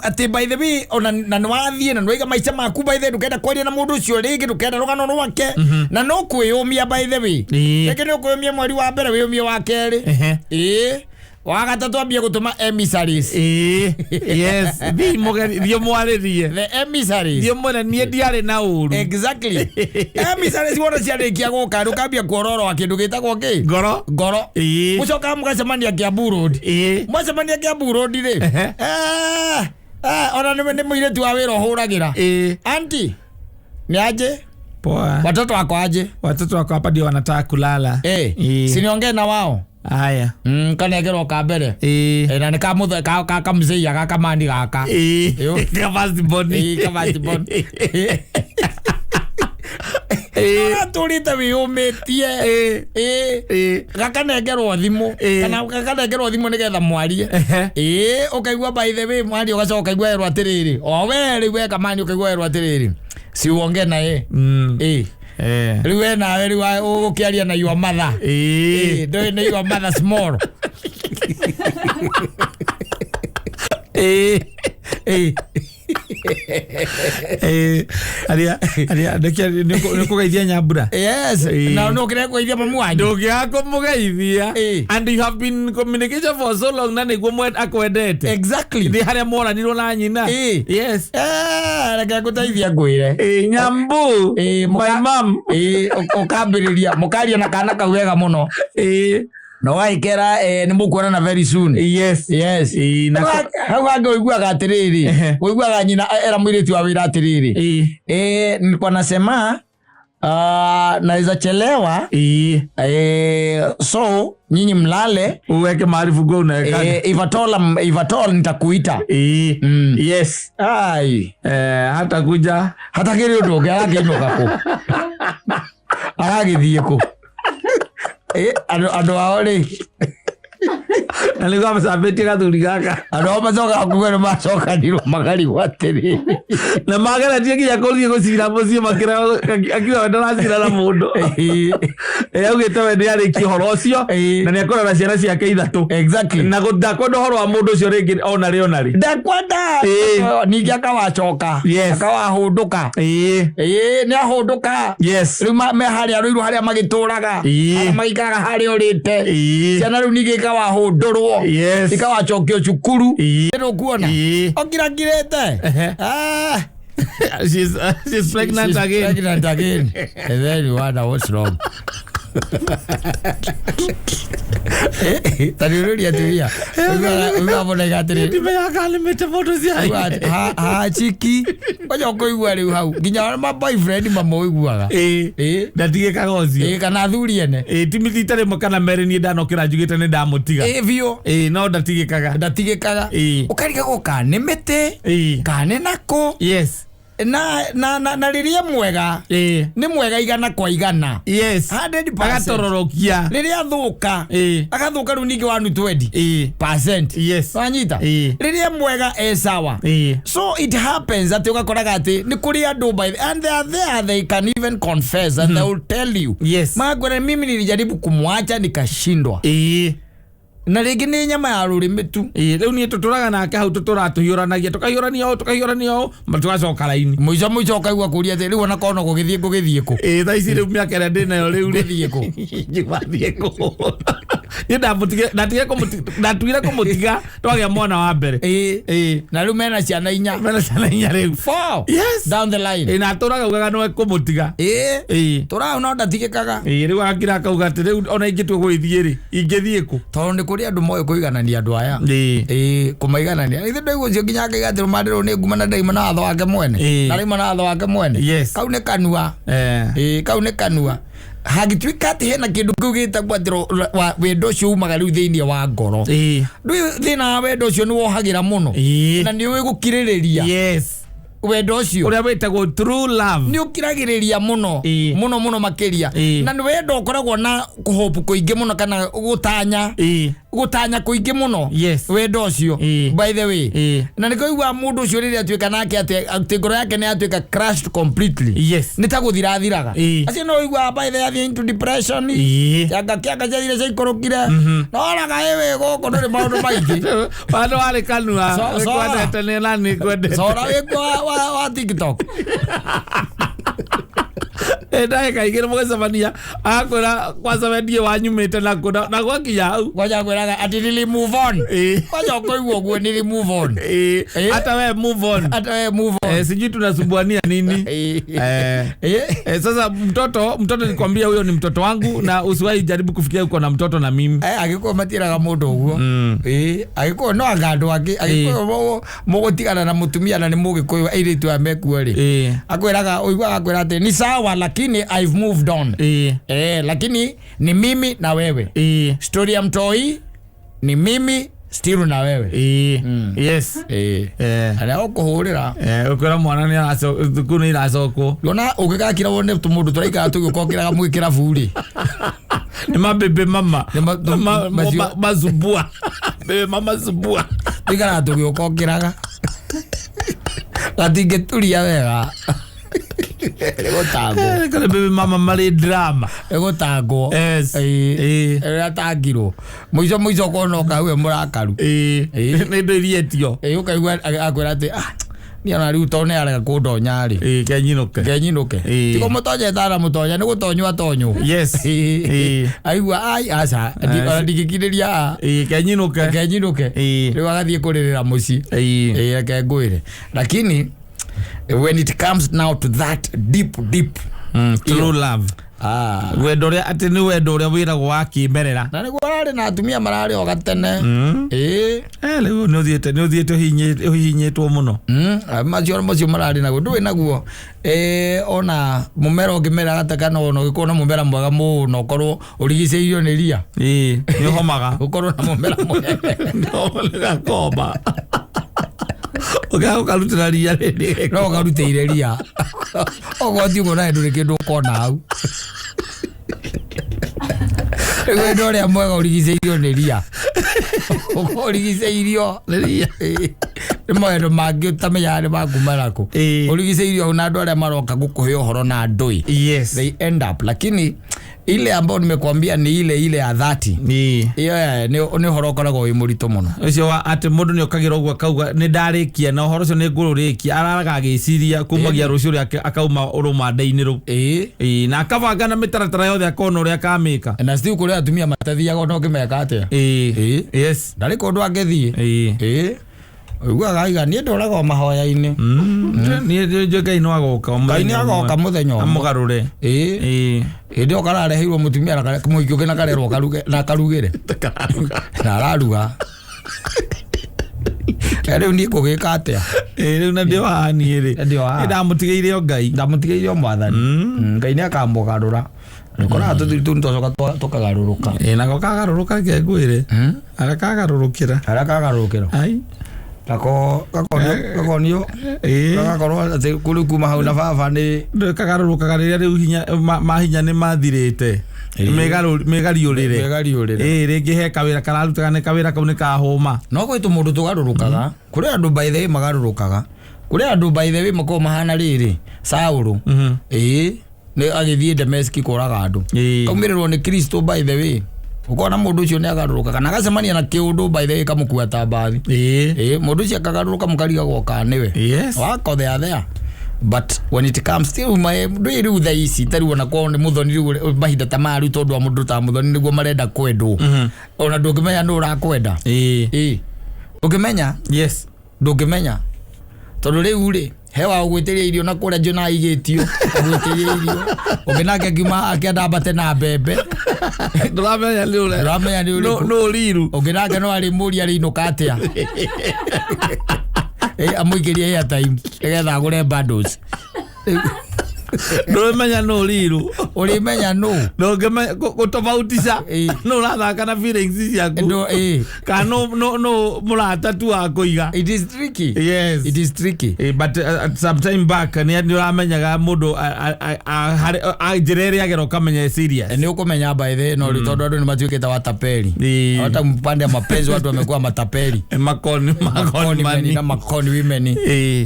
atĩ, by the way, ona na nĩ wathiĩ na nĩwaiga maica maku, by the way, ndũkenda kwaria na mũndũ ũcio rĩngĩ, ndũkenda rũgano rwake, na no kwĩyũmia, by the way. Rĩngĩ nĩ ũkwĩyũmia mweri wa mbere, wĩyũmie wa kerĩ, ĩĩ, wa gatatũ ambie gũtũma emissaries. Ĩĩ, yes, thiĩ mũgeni, thiĩ mwarĩrie. The emissaries. Thiĩ mwene niĩ ndiarĩ na ũru. Exactly. Emissaries wona ciarĩkia gũka, ndũkambia kuororoa kĩndũ gĩtagwo kĩ? Ngoro. Ngoro. Mũcokaga mũgacemania Kiambu Road. Mwacemania Kiambu Road rĩ, ona nĩ mũirĩtu wa wĩra ũhũragĩra. Auntie, ni aje? Poa. Watoto wako aje? Watoto wako hapa ndio wanataka kulala. Si niongee na wao? Haya. Kanengerwo ka mbere. Na nĩ kamũthe ka ka kamũzeia gaka mani gaka. Ĩyo. Ka first born. Ĩĩ, ka first born. Ũratũrĩte wĩyũmĩtie. Ĩĩ. Gakanengerwo thimũ. Kana gakanengerwo thimũ nĩgetha mwarie. Ĩĩ, ũkaigua, by the way, mwarie, ũgacoka ũkaigua erwo atĩrĩrĩ, o we rĩu we kamani, ũkaigua erwo atĩrĩrĩ, si uongee na ye. Ĩĩ. Rĩu we nawe rĩu ũgũkĩaria na your mother. Ĩĩ, ndũĩ nĩ your mother small. Ĩĩ. Aria aria nĩ kũgeithia Nyambura. Yes. Na no kĩrĩa kũgeithia mamu wanyu. Ndũngĩaga kũmũgeithia. And you have been in communication for so long na nĩguo akwendete. Nĩ harĩa moranirwo na nyina. Yes. Reke ngũteithie ngwĩre. Nyambu. Ĩĩ, My mom. Ĩĩ, ũkambĩrĩria mũkaria na kana kau wega mũno na ũgagĩkera nĩ mũkuonana very soon. Yes. Hau hangĩ ũiguaga atĩrĩrĩ, ũiguaga nyina era mũirĩtu wa wĩra atĩrĩrĩ, nilikuwa nasema naweza chelewa, so nyinyi mlale. Uweke mahali funguo unaweka. If at all nitakuita. Ai. Hata kuja. Hatakĩrĩ ũndũ ũngĩ, arakĩinũka kũ, aragĩthiĩ kũ? Andũ ao rĩ? Na nĩguo amacambĩtie gathuri gaka. Andũ ao macokaga kuga nĩ macokanirwo makarigwo atĩrĩ, na mageretie nginya kũthiĩ gũcira mũciĩ, makĩra akiuga we ndaracira na mũndũ. Augĩte we nĩ arĩkie ũhoro ũcio na nĩ akũrera ciana ciake ithatũ. Na ndakwenda ũhoro wa mũndũ ũcio rĩngĩ ona rĩ ona rĩ. Ndakwenda. Ningĩ akawacoka. Akawahũndũka. Ĩĩ, nĩ ahũndũka. Rĩu me harĩa rũiru harĩa magĩtũraga, harĩa magĩikaraga, harĩa ũrĩte. Ciana rĩu ningĩ ikawahũndũrwo, ikawacokio cukuru. Ndũkuona okirakirĩte. Ah. She's pregnant She's again. Pregnant again. And then you wonder what's wrong. Ta nĩ ũrĩria atumia ũgabonaga atĩrĩ, Ndimenyaga kana nĩmĩte mũndũ cia. Hachiki kwanja ũkũigua rĩu hau nginya ma boyfriend mamwe ũiguaga. Ndatigĩkaga ũcio. Ĩĩ, kana athuri ene. Ĩĩ, ti rita rĩmwe kana merĩ niĩ ndanokĩra njugĩte nĩ ndamũtiga. Ĩĩ biũ. Ĩĩ, no ndatigĩkaga. Ndatigĩkaga. Ũkarigagwo kana nĩ mĩtĩ, kana nĩ nakũ. Na rĩrĩa mwega, nĩ mwega igana kwa igana. 100%. Agatororokia. Rĩrĩa athũka, agathũka rĩu ningĩ 120 percent. Wanyita? Rĩrĩa mwega e sawa. So it happens atĩ ũgakoraga atĩ nĩ kũrĩ andũ, by the, and they are there, they can even confess and they will tell you, makwĩra, "Mimi nilijaribu kumwacha nikashindwa." Na rĩngĩ nĩ nyama ya rũrĩmĩ tu. Ĩĩ, rĩu niĩ tũtũraga nake hau, tũtũraga tũhiũranagia, tũkahiũrania ũũ, tũkahiũrania ũũ, ma tũgacoka raini. Mũico mũico ũkaigua kũria atĩ rĩu ona korwo no gũgĩthiĩ, ngũgĩthiĩ kũ? Ĩĩ, thaa ici rĩu mĩaka ĩrĩa ndĩ nayo rĩu rĩ, Ngũthiĩ kũ? Njiguathiĩ kũ? Niĩ ndamũtige, ndatuire kũmũtiga twagĩa mwana wa mbere. Ĩĩ, na rĩu mena ciana 4. Mena ciana 4 rĩu. Four. Yes. Down the line. Ĩ, na atũraga ugaga nĩwe kũmũtiga. Ĩĩ, tũrau no ndatigĩkaga. Ĩ, rĩu akira akauga atĩ rĩu ona ingĩtua gũgĩthiĩ rĩ, ingĩthiĩ kũ? Tondũ nĩ kũrĩ andũ moĩ kũiganania andũ aya. Ĩĩ, kũmaiganania ithe ndaigua ũcio nginya akaiga atĩ rũmande rũrũ nĩ nguma na ndaima na watho wake mwene. Na raima na watho wake mwene. Kau nĩ kanua. Ĩĩ, kau nĩ kanua. Hangĩtuĩka atĩ hena kĩndũ kĩu gĩtagwo atĩ wendo ũcio umaga rĩu thĩinĩ wa ngoro. Ndũĩ thĩna wa wendo ũcio nĩ wohagĩra mũno. Na nĩ ũĩ gũkirĩrĩria. Wendo ũcio Ũrĩa wĩtagwo true love. Nĩ ũkiragĩrĩria mũno. Mũno mũno makĩria. Na nĩ wendo ũkoragwo na kũhopu kũingĩ mũno kana gũtanya. Gũtanya kũingĩ mũno. Wendo ũcio. By the way. Na nĩkĩo ũiguaga mũndũ ũcio rĩrĩa atuĩka nake atĩ ngoro yake nĩ yatuĩka crushed completely. Nĩ ta gũthira thiraga. Acio no ũiguaga by the way athiĩ into depression. Kĩanga kĩanga ciathire ciaikũrũkire. Noraga ĩwĩ gũkũ ndũrĩ maũndũ maingĩ. Wano warĩ kanua. Sora. Nĩkwendete nĩ na nĩngwendete. Cora wĩkuo wa TikTok. Ndagĩka 2 mũgĩcemania agakwĩra kwanza wendie wanyumĩte nakũ na gwakinya hau. Ngoja ngwĩraga atĩ nili move on. Kwanza ũkoigua ũguo nili move on. Hata we move on. Hata we move on. Sijui tunasumbuania nini. Sasa mtoto nikwambia huyo ni mtoto wangu na usiwahi jaribu kufikiria uko na mtoto na mimi. Agĩkũyũ matiraga mũndũ ũguo. Ĩĩ, agĩkũyũ no anga andũ angĩ. Agĩkũyũ mũgũtigana na mũtumia na nĩ mũgĩkũyũ airĩtu aya mekuo rĩ. Akwĩraga ũiguaga akwĩra atĩ ni sawa lakini I've moved on. Lakini ni mimi na wewe. Story ya mtoi ni mimi still na wewe. Yes. Arĩa ũkũhũrĩra. Ũkwĩra mwana nĩ thukuru nĩ iracokwo. Ona ũngĩgakira wone tũmũndũ tũraikara tũgĩũkokĩraga mwĩ kĩrabu rĩ. Nĩ mabebe mama. Nĩ Mazumbua. Bebe mama zumbua. Tũikaraga tũgĩũkokĩraga. Gatingĩturia wega. Nĩ gũtangwo. Kũrĩ bebe mama marĩ drama. Nĩ gũtangwo. Rĩrĩa atangirwo. Mũico mũico ũkona ũkague mũrakaru. Nĩ indo irietio. Ĩĩ, ũkaigua akwĩra atĩ ah niĩ ona rĩu tondũ nĩ arega kũndonya rĩ. Kenyinũke. Kenyinũke. Ti kũmũtonya ĩtara mũtonya nĩ gũtonywo atonywo. Aigua ai aca ona ndingĩkirĩria haha. Kenyinũke. Kenyinũke. Rĩu agathiĩ kũrĩrĩra mũciĩ. Ĩĩ, reke ngwĩre. Lakini when it comes now to that deep deep True love. Wendo ũrĩa atĩ nĩ wendo ũrĩa wĩragwo wa kĩmerera. Na nĩguo ararĩ na atumia mararĩ o gatene. Ĩĩ. Rĩu nĩ ũthiĩte ũhihinyĩtwo mũno. Macio mararĩ naguo ndũĩ naguo ona mũmera ũngĩmera gata kana ona ũngĩkorwo na mũmera mwega mũno ũkorwo ũrigicĩirio nĩ ria. Ĩĩ, nĩ ũhomaga. Ũkorwo na mũmera mwega. Nĩ gakoma. Ũgaga ũkarutĩra ria rĩrĩ. No ũkarutĩire ria ũgwati ũguo nawe ndũrĩ kĩndũ ũkona hau. Rĩu wendo ũrĩa mwega ũrigicĩirio nĩ ria, ũkorwo ũrigicĩirio nĩ ria. Ĩĩ. Nĩ mawendo mangĩ ũtamenyaga nĩ makuma nakũ. Ũrigicĩirio hau na andũ arĩa maroka gũkũhe ũhoro na ndũĩ. They end up, lakini ile ambayo nimekuambia ni ile ile ya dhati. Iyo nĩ ũhoro ũkoragwo wĩ mũritũ mũno. Ũcio wa atĩ mũndũ nĩ okagĩra ũguo akauga nĩ ndarĩkia na ũhoro ũcio nĩ ngũrũrĩkia, araraga agĩciria kumagia rũciũ rĩake akauma ũrũmande-inĩ rũu. Ĩĩ, na akabanga na mĩtaratara yothe akona ũrĩa akamĩka. Na still kũrĩ atumia matathiaga ona ũngĩmeka atĩa. Ndarĩ kũndũ angĩthiĩ. Ĩĩ, ũiguaga aiga niĩ ndũraga o mahoya-inĩ. Niĩ njũĩ Ngai no agoka o Ngai nĩ mũthenya agoka ũmwe. Mũthenya ũmwe. Amũgarũre. Hĩndĩ ĩyo karareheirwo mũtumia na mũhiki ũngĩ na karerwo karuge na karugĩre na araruga. Rĩu niĩ ngũgĩka atĩa? Ĩĩ, rĩu na ndĩ haha niĩ rĩ. Ndĩ o haha. Nĩ ndamũtigĩire o Ngai. Ndamũtigĩire o Mwathani. Ngai nĩ akamũgarũra. Nĩũkoraga tũthuri tũu nĩtwacoka tũkagarũrũka. Ĩĩ, nako kagarũrũka reke ngwĩre. Arĩa kagarũrũkĩra. Harĩa kagarũrũkĩra. Ai. Gako gakonio gagakorwo atĩ kũrĩ kuma hau na baba nĩ Ndũĩ kagarũrũkaga rĩrĩa rĩu hinya mahinya nĩ mathirĩte. Mĩgariũrĩre. Mĩgariũrĩre. Ĩĩ, rĩngĩ he kawĩra kararutaga nĩ kawĩra kau nĩ kahũma. No gwĩ tũmũndũ tũgarũrũkaga. Kũrĩ andũ by the way magarũrũkaga. Kũrĩ andũ by the way makoragwo mahana rĩrĩ Saũlũ. Ĩĩ, nĩ agĩthiĩ Dameski kũraga andũ. Kaumĩrĩrwo nĩ Kristo by the way. Ũkona mũndũ ũcio nĩ agarũrũka kana agacemania na kĩũndũ by the way kamũkua ta mbathi. Ĩĩ, mũndũ ũcio akagarũrũka mũkarigagwo kana nĩwe. Wakotheathea. But when it comes still ndũĩ rĩu thaa ici tarĩu ona kwao nĩ mũthoni, rĩu mahinda ta maya rĩu tondũ wa mũndũ ta mũthoni nĩguo marenda kwendwo, ona ndũngĩmenya nũ ũrakwenda. Ĩ ndũngĩmenya. Ndũngĩmenya tondũ rĩu rĩ he wa gũgwĩtĩria irio na kũrĩa njũna aigĩtio agwĩtĩria irio, ũngĩ nake akiuma akĩenda ambate na mbembe. Ndũramenya nĩ ũrĩa. Ndũramenya nĩ ũrĩkũ. No riru. Ũngĩ nake no arĩmũria arĩinũka atĩa. Amũikĩrie airtime nĩgetha agũre bundles. Ndũramenya no riru. Ũrĩmenya nũ. Ndũngĩmenya gũtofautisha no ũrathaka na feelings ciaku kana no mũrata tu wa kũiga. It is tricky. Yes. It is tricky. But some time back nĩ ũramenyaga mũndũ njĩra ĩrĩa agera ũkamenya serious. Nĩ ũkũmenya by the no rĩu tondũ andũ nĩ matuĩkĩte watapeli. Hata mpande ya mapenzi watu wamekuwa matapeli. Makoni makoni mani. Na makoni women.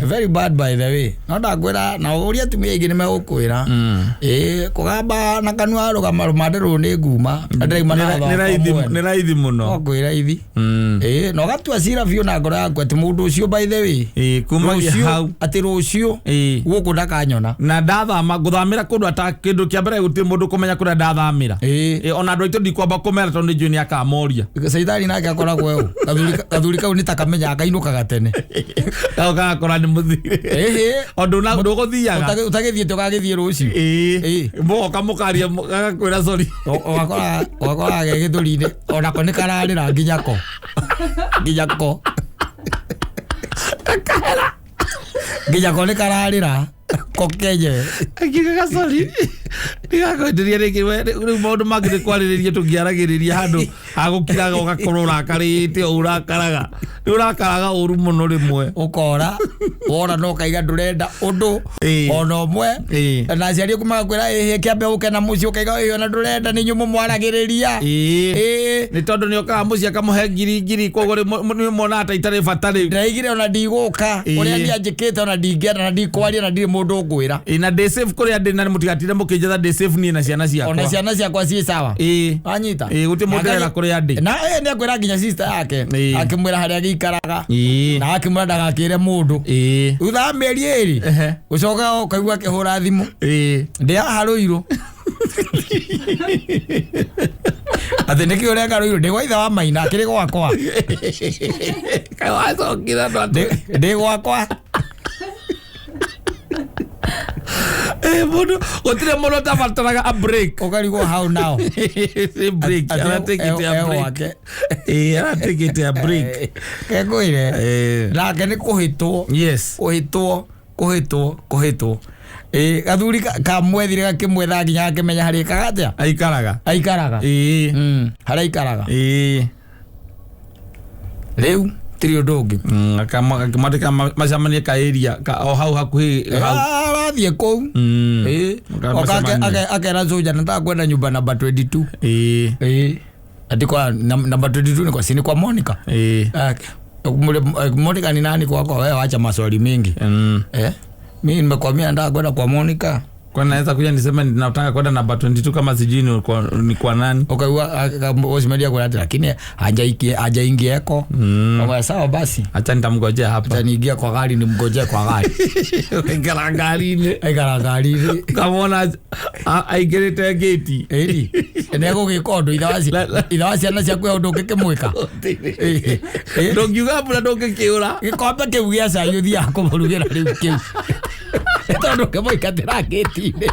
Very bad by the way. No ndakwĩra na ũrĩa atumia aingĩ nĩ megũkwĩra. Kũgamba na kanua rũgama rũmande rũrũ nĩ nguma. Ndĩraima na Nĩ raithi mũno. No ngwĩra ithi. Na ũgatua cira biũ na ngoro yaku atĩ mũndũ ũcio by the way. Kumagia hau. Atĩ rũciũ gũkũ ndakanyona. Na ndathama ngũthamĩra kũndũ ata kĩndũ kĩa mbere gũtirĩ mũndũ kũmenya kũrĩa ndathamĩra. Ona andũ aitũ ndikwamba kũmera tondũ nĩ njũĩ nĩ akamoria. Caitani nake akoragwo ũ. Gathuri kau nĩ ta kamenya akainũkaga tene. Kau gagakora nĩ mũthire. Ũndũ ndũgũthiaga. Ũtagĩthiĩte ũgagĩthiĩ rũciũ. Mũgoka mũkaria gagakwĩra sorry. Ũgakora ge gĩthũri-inĩ onako nĩ kararĩra nginya ko. Nginya ko. Kakahera. Nginya ko nĩ kararĩra. Ko kenyewe. Akiugaga sorry. Ndigakwenderia rĩngĩ we rĩu maũndũ mangĩ nĩ kwarĩrĩria tũngĩaragĩrĩria handũ hagũkiraga ũgakorwo ũrakarĩte o ũrakaraga. Nĩ ũrakaraga ũru mũno rĩmwe. Ũkora wona no kaiga ndũrenda ũndũ ona ũmwe. Na aciari aku magakwĩra ĩhĩ kĩambe ũke na mũciĩ ũkaiga ĩhĩ ona ndũrenda nĩ inyuĩ mũmwaragĩrĩria. Nĩ tondũ nĩ okaga mũciĩ akamũhe ngiri ngiri koguo nĩ monaga ta itarĩ bata rĩu. Ndĩraigire ona ndigũka ũrĩa niĩ anjĩkĩte ona ndingĩenda na ndikwaria na ndirĩ mũndũ ũngwĩra. Na ndĩ safe kũrĩa ndĩ na mũtigatinde mũkĩnjetha ndĩ safe niĩ na ciana ciakwa. Ona ciana ciakwa ciĩ sawa. Wanyita. Gũtirĩ mũndũ ũrera kũrĩa ndĩ. Na nĩ akwĩra nginya sister yake akĩmwĩra harĩa gĩikaraga na akĩmwĩra ndagakĩre mũndũ. Thutha wa mĩeri ĩrĩ ũcoka ũkaigua akĩhũra thimũ. Ndĩ haha Rũirũ. Atĩ nĩkĩ ũreka Rũirũ? Ndĩ gwa ithe wa Maina akĩrĩ gwakwa. Kaĩ wacokire andũ Ndĩ gwakwa. Mũndũ gũtirĩ mũndũ ũtabataraga a break. Ũkarigwo how now. Break. Aratekete a break. Aratekete a break. Kengwĩre. Nake nĩ kũhĩtwo. Yes. Kũhĩtwo, kũhĩtwo, kũhĩtwo. Gathuri kamwethire gakĩmwetha nginya gakĩmenya harĩa ĩkaga atĩa? Aikaraga. Aikaraga. Harĩa aikaraga. Rĩu tiri ũndũ ũngĩ. Akĩmandĩka macemanie ka area o hau hakuhĩ hau. Arathiĩ kũu. Akera soja nataka kwenda nyumba namba 22. Ati kwa namba 22 ni kwa sini kwa Monica. Monica ni nani kwako wewe? Acha maswali mingi. Mimi nimekwambia nataka kwenda kwa Monica. Kwa naweza kuja niseme ninataka kwenda namba 22 kama sijui ni kwa nani. Ukaigua osimedia kwa lakini hajaingia eko. Kama sawa basi. Acha nitamngojea hapa. Acha niingia kwa gari nimngojee kwa gari. Aikara gari-inĩ. Aikara gari-inĩ. Kamona aingĩrĩte gate. Ĩri. Nĩ egũgĩka ũndũ ithe wa ciana ciaku he ũndũ ũngĩkĩmwĩka. Ndũngiuga mbura ndũngĩkĩũra. Gĩkombe kĩu gĩa cai ũthiaga kũmũrugĩra rĩu kĩu. Tondũ ũkĩmũingatĩra gate-inĩ.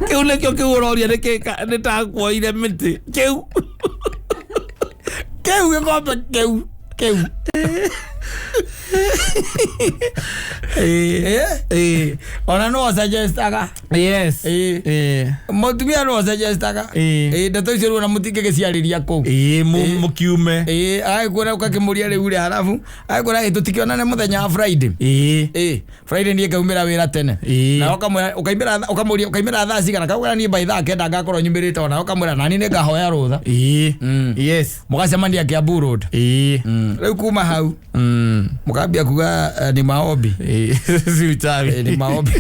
Kĩu nĩkĩo kĩu ũroria nĩ ta kuoire mĩtĩ. Kĩu. Kĩu gĩkombe kĩu. Kĩu. Ona no suggestaga. Yes. Mũtumia no suggestaga. Ndeto icio rĩu ona mũtingĩgĩciarĩria kũu. Mũkiume. Agĩkwĩra ũgakĩmũria rĩu rĩ harabu agĩkwĩra tũtikĩonane mũthenya wa Friday. Friday niĩ ngaumĩra wĩra tene. Na ũkamwĩra ũkaimĩra ũkamũria ũkaimĩra thaa cigana kakwĩra niĩ by thaa kenda ngakorwo nyumĩrĩte ona ũkamwĩra nani nĩ ngahoya rũtha. Yes. Mũgacemania Kiambu Road. Rĩu kuma hau mũkambia kuga ni maombi. Si uchawi. Ni maombi.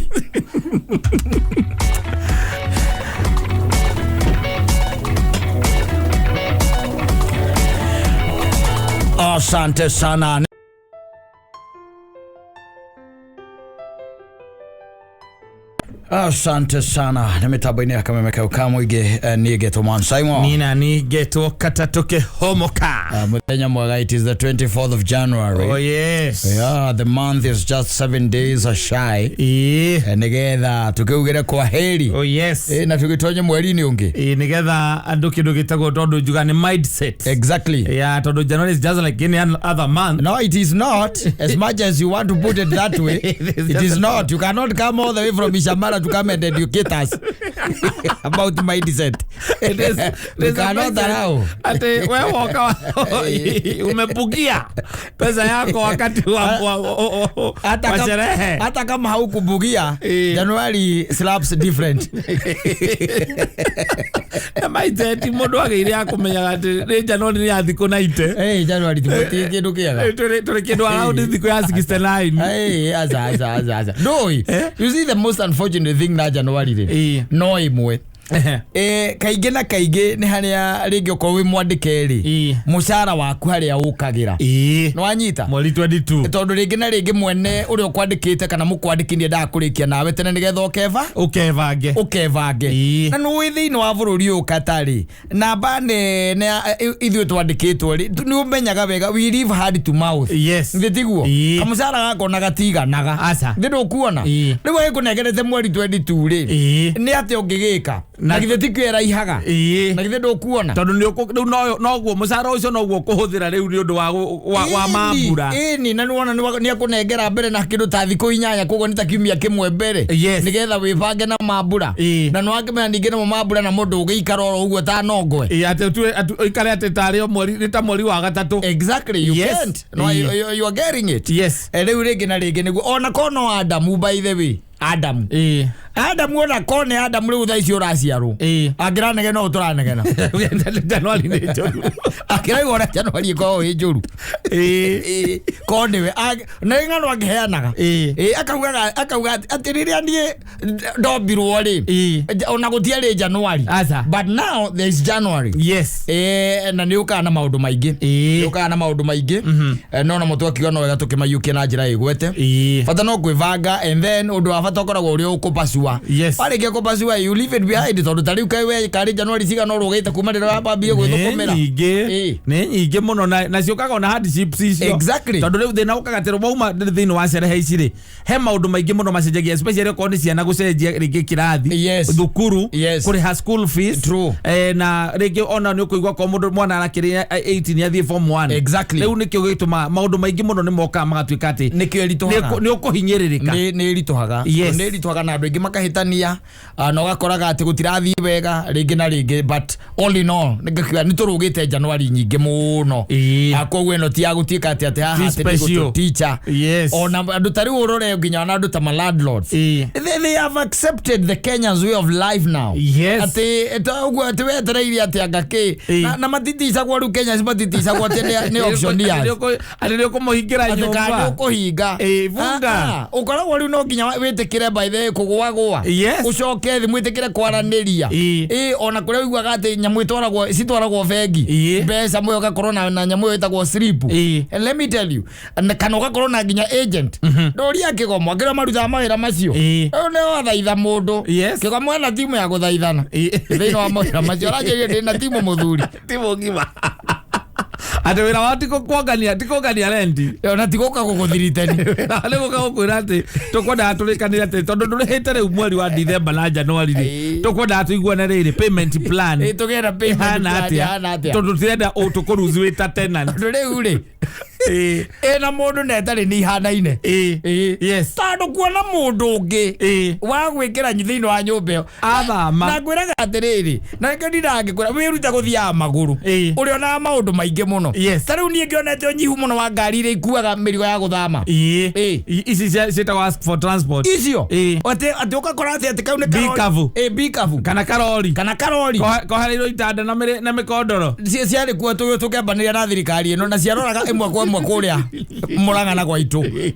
Asante sana. Asante sana. Nĩ mĩtambo-inĩ ya Kameme kau ka mũingĩ, niĩ ngetwo Man Simon. Nina ni getwo katatuke homoka. Mũthenya mwega, it is the 24th of January. Oh yes. Yeah, the month is just 7 days shy. Nĩgetha tũkĩugĩre kwa heri. Oh yes. Na tũgĩtonye mweri-inĩ ũngĩ. Nigetha andũ kĩndũ gĩtagwo, tondũ njuga nĩ mindset. Yeah, tondũ January is just like any other month. No, it is not. As much as you want to put it that way, It is it just is not. You cannot come all the way from Ishamara to come and educate us about mindset. It is, We it is a cannot mindset. allow. Ati we woka umebugia pesa yako wakati wa Hata wa sherehe. Hata kama haukubugia, January slaps different. Na mindset mũndũ agĩire ya kũmenyaga atĩ nĩ January nĩ ya thikũ 90. Hey, January tũgũtirĩ kĩndũ kĩega. Tũrĩ kĩndũ around thikũ ya 69. Hey, aza aza aza aza. No, you see, the most unfortunate thing na January rĩ, no ĩmwe, kaingĩ na kaingĩ nĩ harĩa rĩngĩ ũkorwo wĩ mwandĩke rĩ, mũcara waku harĩa ũkagĩra. Nĩ wanyita? Mweri 22. Tondũ rĩngĩ na rĩngĩ mwene ũrĩa ũkwandĩkĩte kana mũkwandĩki nĩ endaga kũrĩkia nawe tene nĩgetha ũkeva ũkebange. Ũkebange. Na nĩ thĩinĩ wa bũrũri ũyũ katarĩ namba nene ithuĩ twandĩkĩtwo rĩ, nĩ ũmenyaga wega we live hand to mouth. Thĩ tiguo? Kamũcara gakona gatiganaga. Aca. Thĩ ndũkuona? Rĩu agĩkũnengerete mweri 22 rĩ, nĩ atĩa ũngĩgĩka? Na githĩ tikio ĩraihaga? Na githĩ ndũkuona? Tondũ nĩ rĩu noguo mũcara ũcio noguo ũkũhũthĩra rĩu nĩ ũndũ wa mambura. Ĩni, na nĩwona nĩ akũnengera mbere na kĩndũ ta thikũ 8, koguo nĩ ta kiumia kĩmwe mbere, nĩgetha wĩbange na mambura. Na nĩwakĩmenya ningĩ namo mambura na mũndũ ũgĩikara oro ũguo ta nongwe. Atĩ ũtue atĩ ũikare atĩ tarĩ o mweri nĩ ta mweri wa gatatũ. Exactly, you can't. No, you are getting it. Yes. Rĩu rĩngĩ na rĩngĩ nĩguo ona kono Adamu, by the way, Adamu, Adamu, ona kone Adamu rĩu thaa ici ũraciarwo, angĩranegena ũũ tũranegena. Januari nĩ njũru. Akĩraigua ũrĩa Januari ĩkoragwo ĩ njũru. Ko nĩwe na nĩ ng'ano angĩheanaga. Akaugaga, akauga atĩ rĩrĩa niĩ ndombirwo rĩ, ona gũtiarĩ January. Aca. But now there is January. Na nĩ ũkaga na maũndũ maingĩ. Nĩ ũkaga na maũndũ maingĩ. No na mũtwe akiuga no wega tũkĩmaiyũkie na njĩra ĩgwete. Bata no kwĩbanga, and then ũndũ wa bata ũkoragwo ũrĩ ũkũpacua. Warĩkia kũpacua, you leave it behind, tondũ ta rĩu kaĩ we karĩ January cigana ũrũgĩte kuma rĩrĩa wambambire Nĩ gwĩthũkũmĩra? nyingĩ. Nĩ nyingĩ mũno na ciũkaga ona hardships icio. Tondũ rĩu thĩna ũkaga atĩ wauma thĩinĩ wa cerehe ici rĩ, he maũndũ maingĩ mũno macenjagia, especially okorwo nĩ ciana gũcenjia rĩngĩ kĩrathi, thukuru, kũrĩha school fees. Na rĩngĩ ona nĩ ũkũigua korwo mũndũ mwana arakĩrĩ 18 athiĩ form 1. Rĩu nĩkĩo gĩtũmaga maũndũ maingĩ mũno nĩ mokaga magatuĩka atĩ Nĩkĩo ĩritũhaga. Nĩ ũkũhinyĩrĩrĩka. Nĩ ĩritũhaga. Nĩ ĩritũhaga na andũ aingĩ makahĩtania, na ũgakoraga atĩ gũtirathiĩ wega rĩngĩ na rĩngĩ, but all in all nĩngakiuga nĩ tũrũgĩte January nyingĩ mũno. Koguo ĩno ti ya gũtuĩka atĩ haha Ti atĩ nĩ special. gũtũticha. Ona andũ ta rĩu ũrore nginya ona andũ ta ma landlords, they have accepted the Kenyans' way of life now. Atĩ ũguo atĩ wetereire atĩ anga kĩ. Na matiticagwo rĩu, Kenyans matiticagwo atĩ nĩ auctioneers. Atĩ nĩ ũkũmũhingĩra Atĩ kana nyũmba. ũkũhinga. Bunga. Ũkoragwo rĩu no nginya wĩtĩkĩre by the way kũgũagũa, ũcoke thĩ mwĩtĩkĩre kwaranĩria. Ona kũrĩa ũiguaga atĩ nyamũ ĩtwaragwo, citwaragwo bengi, mbeca mũyo ũgakorwo na nyamũ ĩyo ĩtagwo slip. And let me tell you, na kana ũgakorwo na nginya agent, ndũria kĩgomo akĩrĩa marutaga mawĩra macio. Rĩu nĩ wathaitha mũndũ. Kĩgomo ena timu ya gũthaithana thĩinĩ wa mawĩra macio, aranjĩrire ndĩ na timu mũthuri. Timu ng'ima, atĩ wĩra wao ti kuongania rendi. Ona ti gũka gũgũthiritani. Wĩra wao nĩ gũka gũkwĩra atĩ tũkwendaga tũrĩkanĩre atĩ tondũ ndũrĩhĩte rĩu mweri wa Dithemba na Januari rĩ, tũkwendaga tũiguane rĩrĩ, payment plan Tũgĩe na payment ĩhana plan atĩa, ĩhana atĩa. Tondũ tũtirenda tũkũruzi wĩ ta tenant. Tondũ rĩu rĩ, ĩna mũndũ na ĩtarĩ nĩ ihanaine. Tondũ kuona mũndũ ũngĩ wa gwĩkĩra thĩinĩ wa nyũmba ĩyo Athama. Na ngwĩraga atĩrĩrĩ, na nĩkĩo ndindangĩkwĩra wĩrute gũthiaga magũrũ. Ũrĩonaga maũndũ maingĩ mũno. Ta rĩu niĩ ngĩonete ũnyihu mũno wa ngari iria ikuaga mĩrigo ya gũthama. Ici ciĩtagwo ask for transport. Icio atĩ ũgakora atĩ kau nĩ karori. Bikavu. Bikavu. Kana karori. Kana karori. Kohereirwo itanda na mĩkondoro. Ciarĩ kuo tũkĩambanĩria na thirikari ĩno, na ciaroraga ĩmwe kwa ĩmwe kũrĩa Mũrang'a na gwaitũ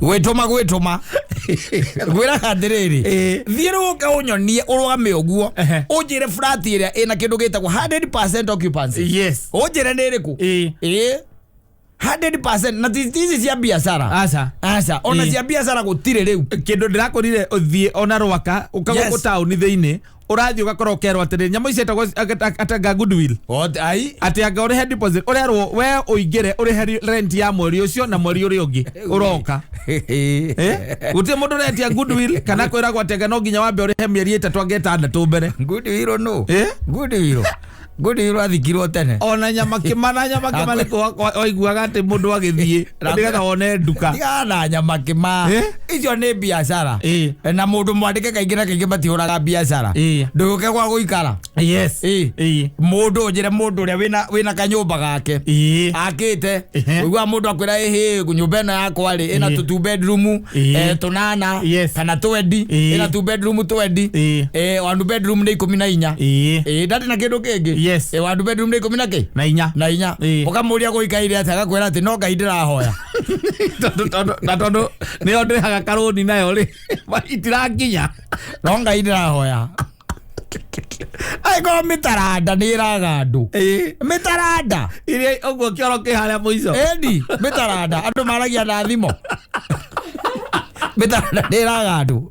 gwĩtũma ngwĩraga atĩrĩrĩ, thiĩ rĩu ũke ũnyonie ũrũgame ũguo, ũnjĩre flat ĩrĩa ĩna kĩndũ gĩtagwo 100% occupancy. Ũnjĩre nĩ ĩrĩkũ. 100% na ti ici cia biacara. Aca. Aca, ona cia biacara gũtirĩ rĩu. Kĩndũ ndĩrakorire ũthiĩ ona Rwaka ũka Yes. gũkũ taũni thĩinĩ, ũrathiĩ ũgakora ũkerwo atĩrĩ, nyamũ ici ciĩtagwo atanga goodwill. Ai. Atĩ anga ũrĩhe deposit, ũrerwo we ũingĩre ũrĩhe rent ya mweri ũcio na mweri ũrĩa ũngĩ ũroka. Gũtirĩ mũndũ ũretia goodwill kana kwĩragwo atĩ anga no nginya wambe ũrĩhe mĩeri 3 anga 6 mbere. Goodwill no. Eh? Goodwill athikirwo tene. Ona nyama kĩma na nyama kĩma nĩ waiguaga atĩ mũndũ agĩthiĩ nĩgetha wone nduka. Tigana na nyama kĩma. Icio nĩ biacara. Na mũndũ mwandĩke kaingĩ na kaingĩ matihũraga biacara. Ndũgũke gwa gũikara. Yes. Mũndũ ũnjĩre mũndũ ũrĩa wĩna kanyũmba gake akĩte, ũiguaga mũndũ akwĩra, ĩhĩ, nyũmba ĩno yakwa rĩ ĩna tũ two bedroom, tũnana, kana twendi, ĩna two bedroom twendi, one bedroom nĩ 14. Ndarĩ na kĩndũ kĩngĩ. Yes. One bedroom nĩ ikũmi na kĩ? Na inya. Na inya. Ũkamũria gũikaire atĩa, agakwĩra atĩ no Ngai ndĩrahoya. Na tondũ nĩyo ndĩhaga karũni nayo rĩ, itirakinya. No Ngai ndĩrahoya. Angĩkorwo mĩtaranda nĩ ĩraga andũ. Mĩtaranda. Iria ũguo kĩoro kĩ harĩa mũico. Ĩni, mĩtaranda. Andũ maragia na thimũ. Mĩtaranda nĩ ĩraga andũ.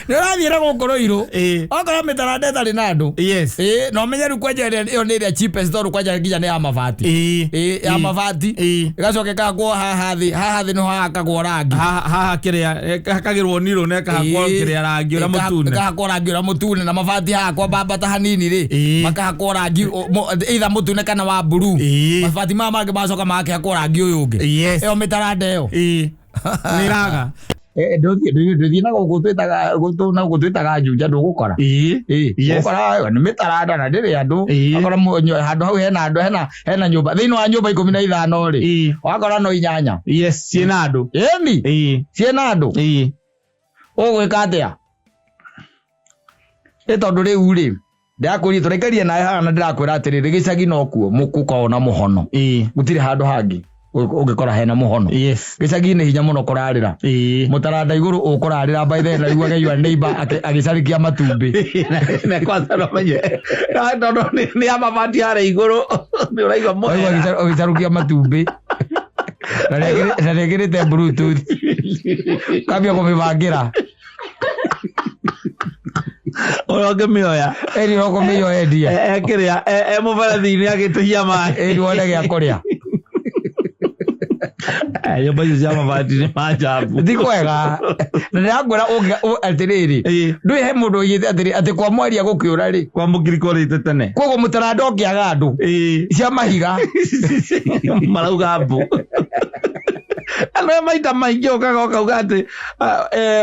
Nĩ ũrathiĩ na gũkũ Rũirũ. Okorwo mĩtaranda ĩtarĩ na andũ. Yes. Na ũmenye rĩu kwanja ĩyo nĩ ĩrĩa cheapest, tondũ kwanja nginya nĩ ya mabati. Ya mabati. Ĩgacoka ĩkahakwo haha thĩ. Haha thĩ nĩho hahakagwo rangi. Haha kĩrĩa, hakagĩrwo nirũ na ĩkahakwo kĩrĩa rangi ũrĩa mũtune. Ĩkahakwo rangi ũrĩa mũtune, na mabati haha kwambambata hanini rĩ, makahakwo rangi either mũtune kana wa blue. Mabati maya mangĩ macoka magakĩhakwo rangi ũyũ ũngĩ. Yes. Ĩyo mĩtaranda ĩyo. Nĩ ĩraga. Ndũthiĩ na gũkũ twĩtaga, gũkũ na gũkũ twĩtaga Juja, ndũgũkora. Yes. Ũgũkora nĩ mĩtaranda na ndĩrĩ andũ. Ũgakora handũ hau hena andũ, hena nyũmba. Thĩinĩ wa nyũmba 15 rĩ, ũgakora no 8. Yes, ciĩna andũ. Ĩni? Ciĩna andũ? Ũgwĩka atĩa? Nĩ tondũ rĩu rĩ, ndĩrakũria, tũraikaria nawe haha na ndĩrakwĩra atĩrĩrĩ, gĩcagi no kuo mũkũkorwo na mũhono. Gũtirĩ handũ hangĩ ũngĩkora hena mũhono. Yes. Gĩcagi-inĩ hinya mũno kũrarĩra. Mũtaranda igũrũ ũkũrarĩra by the way, na rĩu your neighbor agĩcarĩkia matumbĩ. Na kwanza no menye. Na tondũ nĩ ya mabati harĩa igũrũ, nĩ ũraigua mũhera. Ũraigua ũgĩcarũkia matumbĩ. Na nĩekĩrĩte Bluetooth. Kambia kũmĩbangĩra. Ũrĩa ũngĩmĩoya. Ĩni no kũmĩoya endia. Kĩrĩa, e mũberethi-inĩ agĩtũhia maĩ. Ĩni wone gĩa kũrĩa. Nyũmba icio cia mabati nĩ manjabu. Ti kwega. Na ndĩrakwĩra atĩrĩrĩ, ndũĩ he mũndũ oigĩte atĩrĩ, atĩ kwa mwaria gũkĩũra rĩ. Kwa mũkiri kũrĩte tene. Koguo mũtaranda ũkĩaga andũ. Cia mahiga. Marauga mbu. Andũ aya maita maingĩ ũkaga ũkauga atĩ,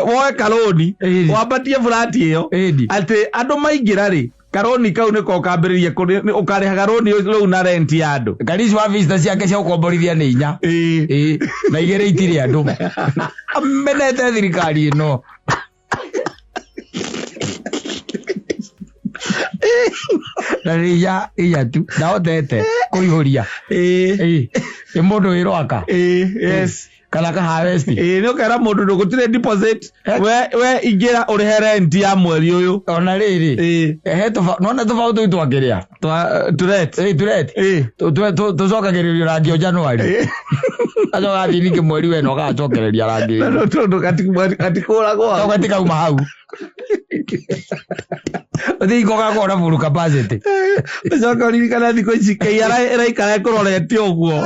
woe karũni, wambatie burati ĩyo. Atĩ andũ maingĩra rĩ, karũni kau nĩko ũkambĩrĩria kũrĩ, nĩ ũkarĩhaga rũni rũu na rent ya andũ. Karici wa vista ciake cia gũkomborithia nĩ 4. Na 2 itirĩ andũ. Amenete thirikari ĩno. Na nĩ inya tu. Ndahotete kũihũria. Nĩ mũndũ wĩ Rwaka. Yes. Kana ka harvest. Nĩ ũkera mũndũ ndũ gũtirĩ deposit. We ingĩra ũrĩhe rent ya mweri ũyũ. Ona rĩrĩ. He nona tũbaũ tũu twakĩrĩa? Tũret. Tũret. Tũcokagĩrĩrio rangi o January. Acoka athiĩ ningĩ mweri wena ũgacokereria rangi. No, tondũ gatikũragwo. Tondũ gatikauma hau. Ũthiĩ iko gakorwo na full capacity. Ũcoke ũririkane thikũ ici KRA ĩraikara ĩkũrorete ũguo.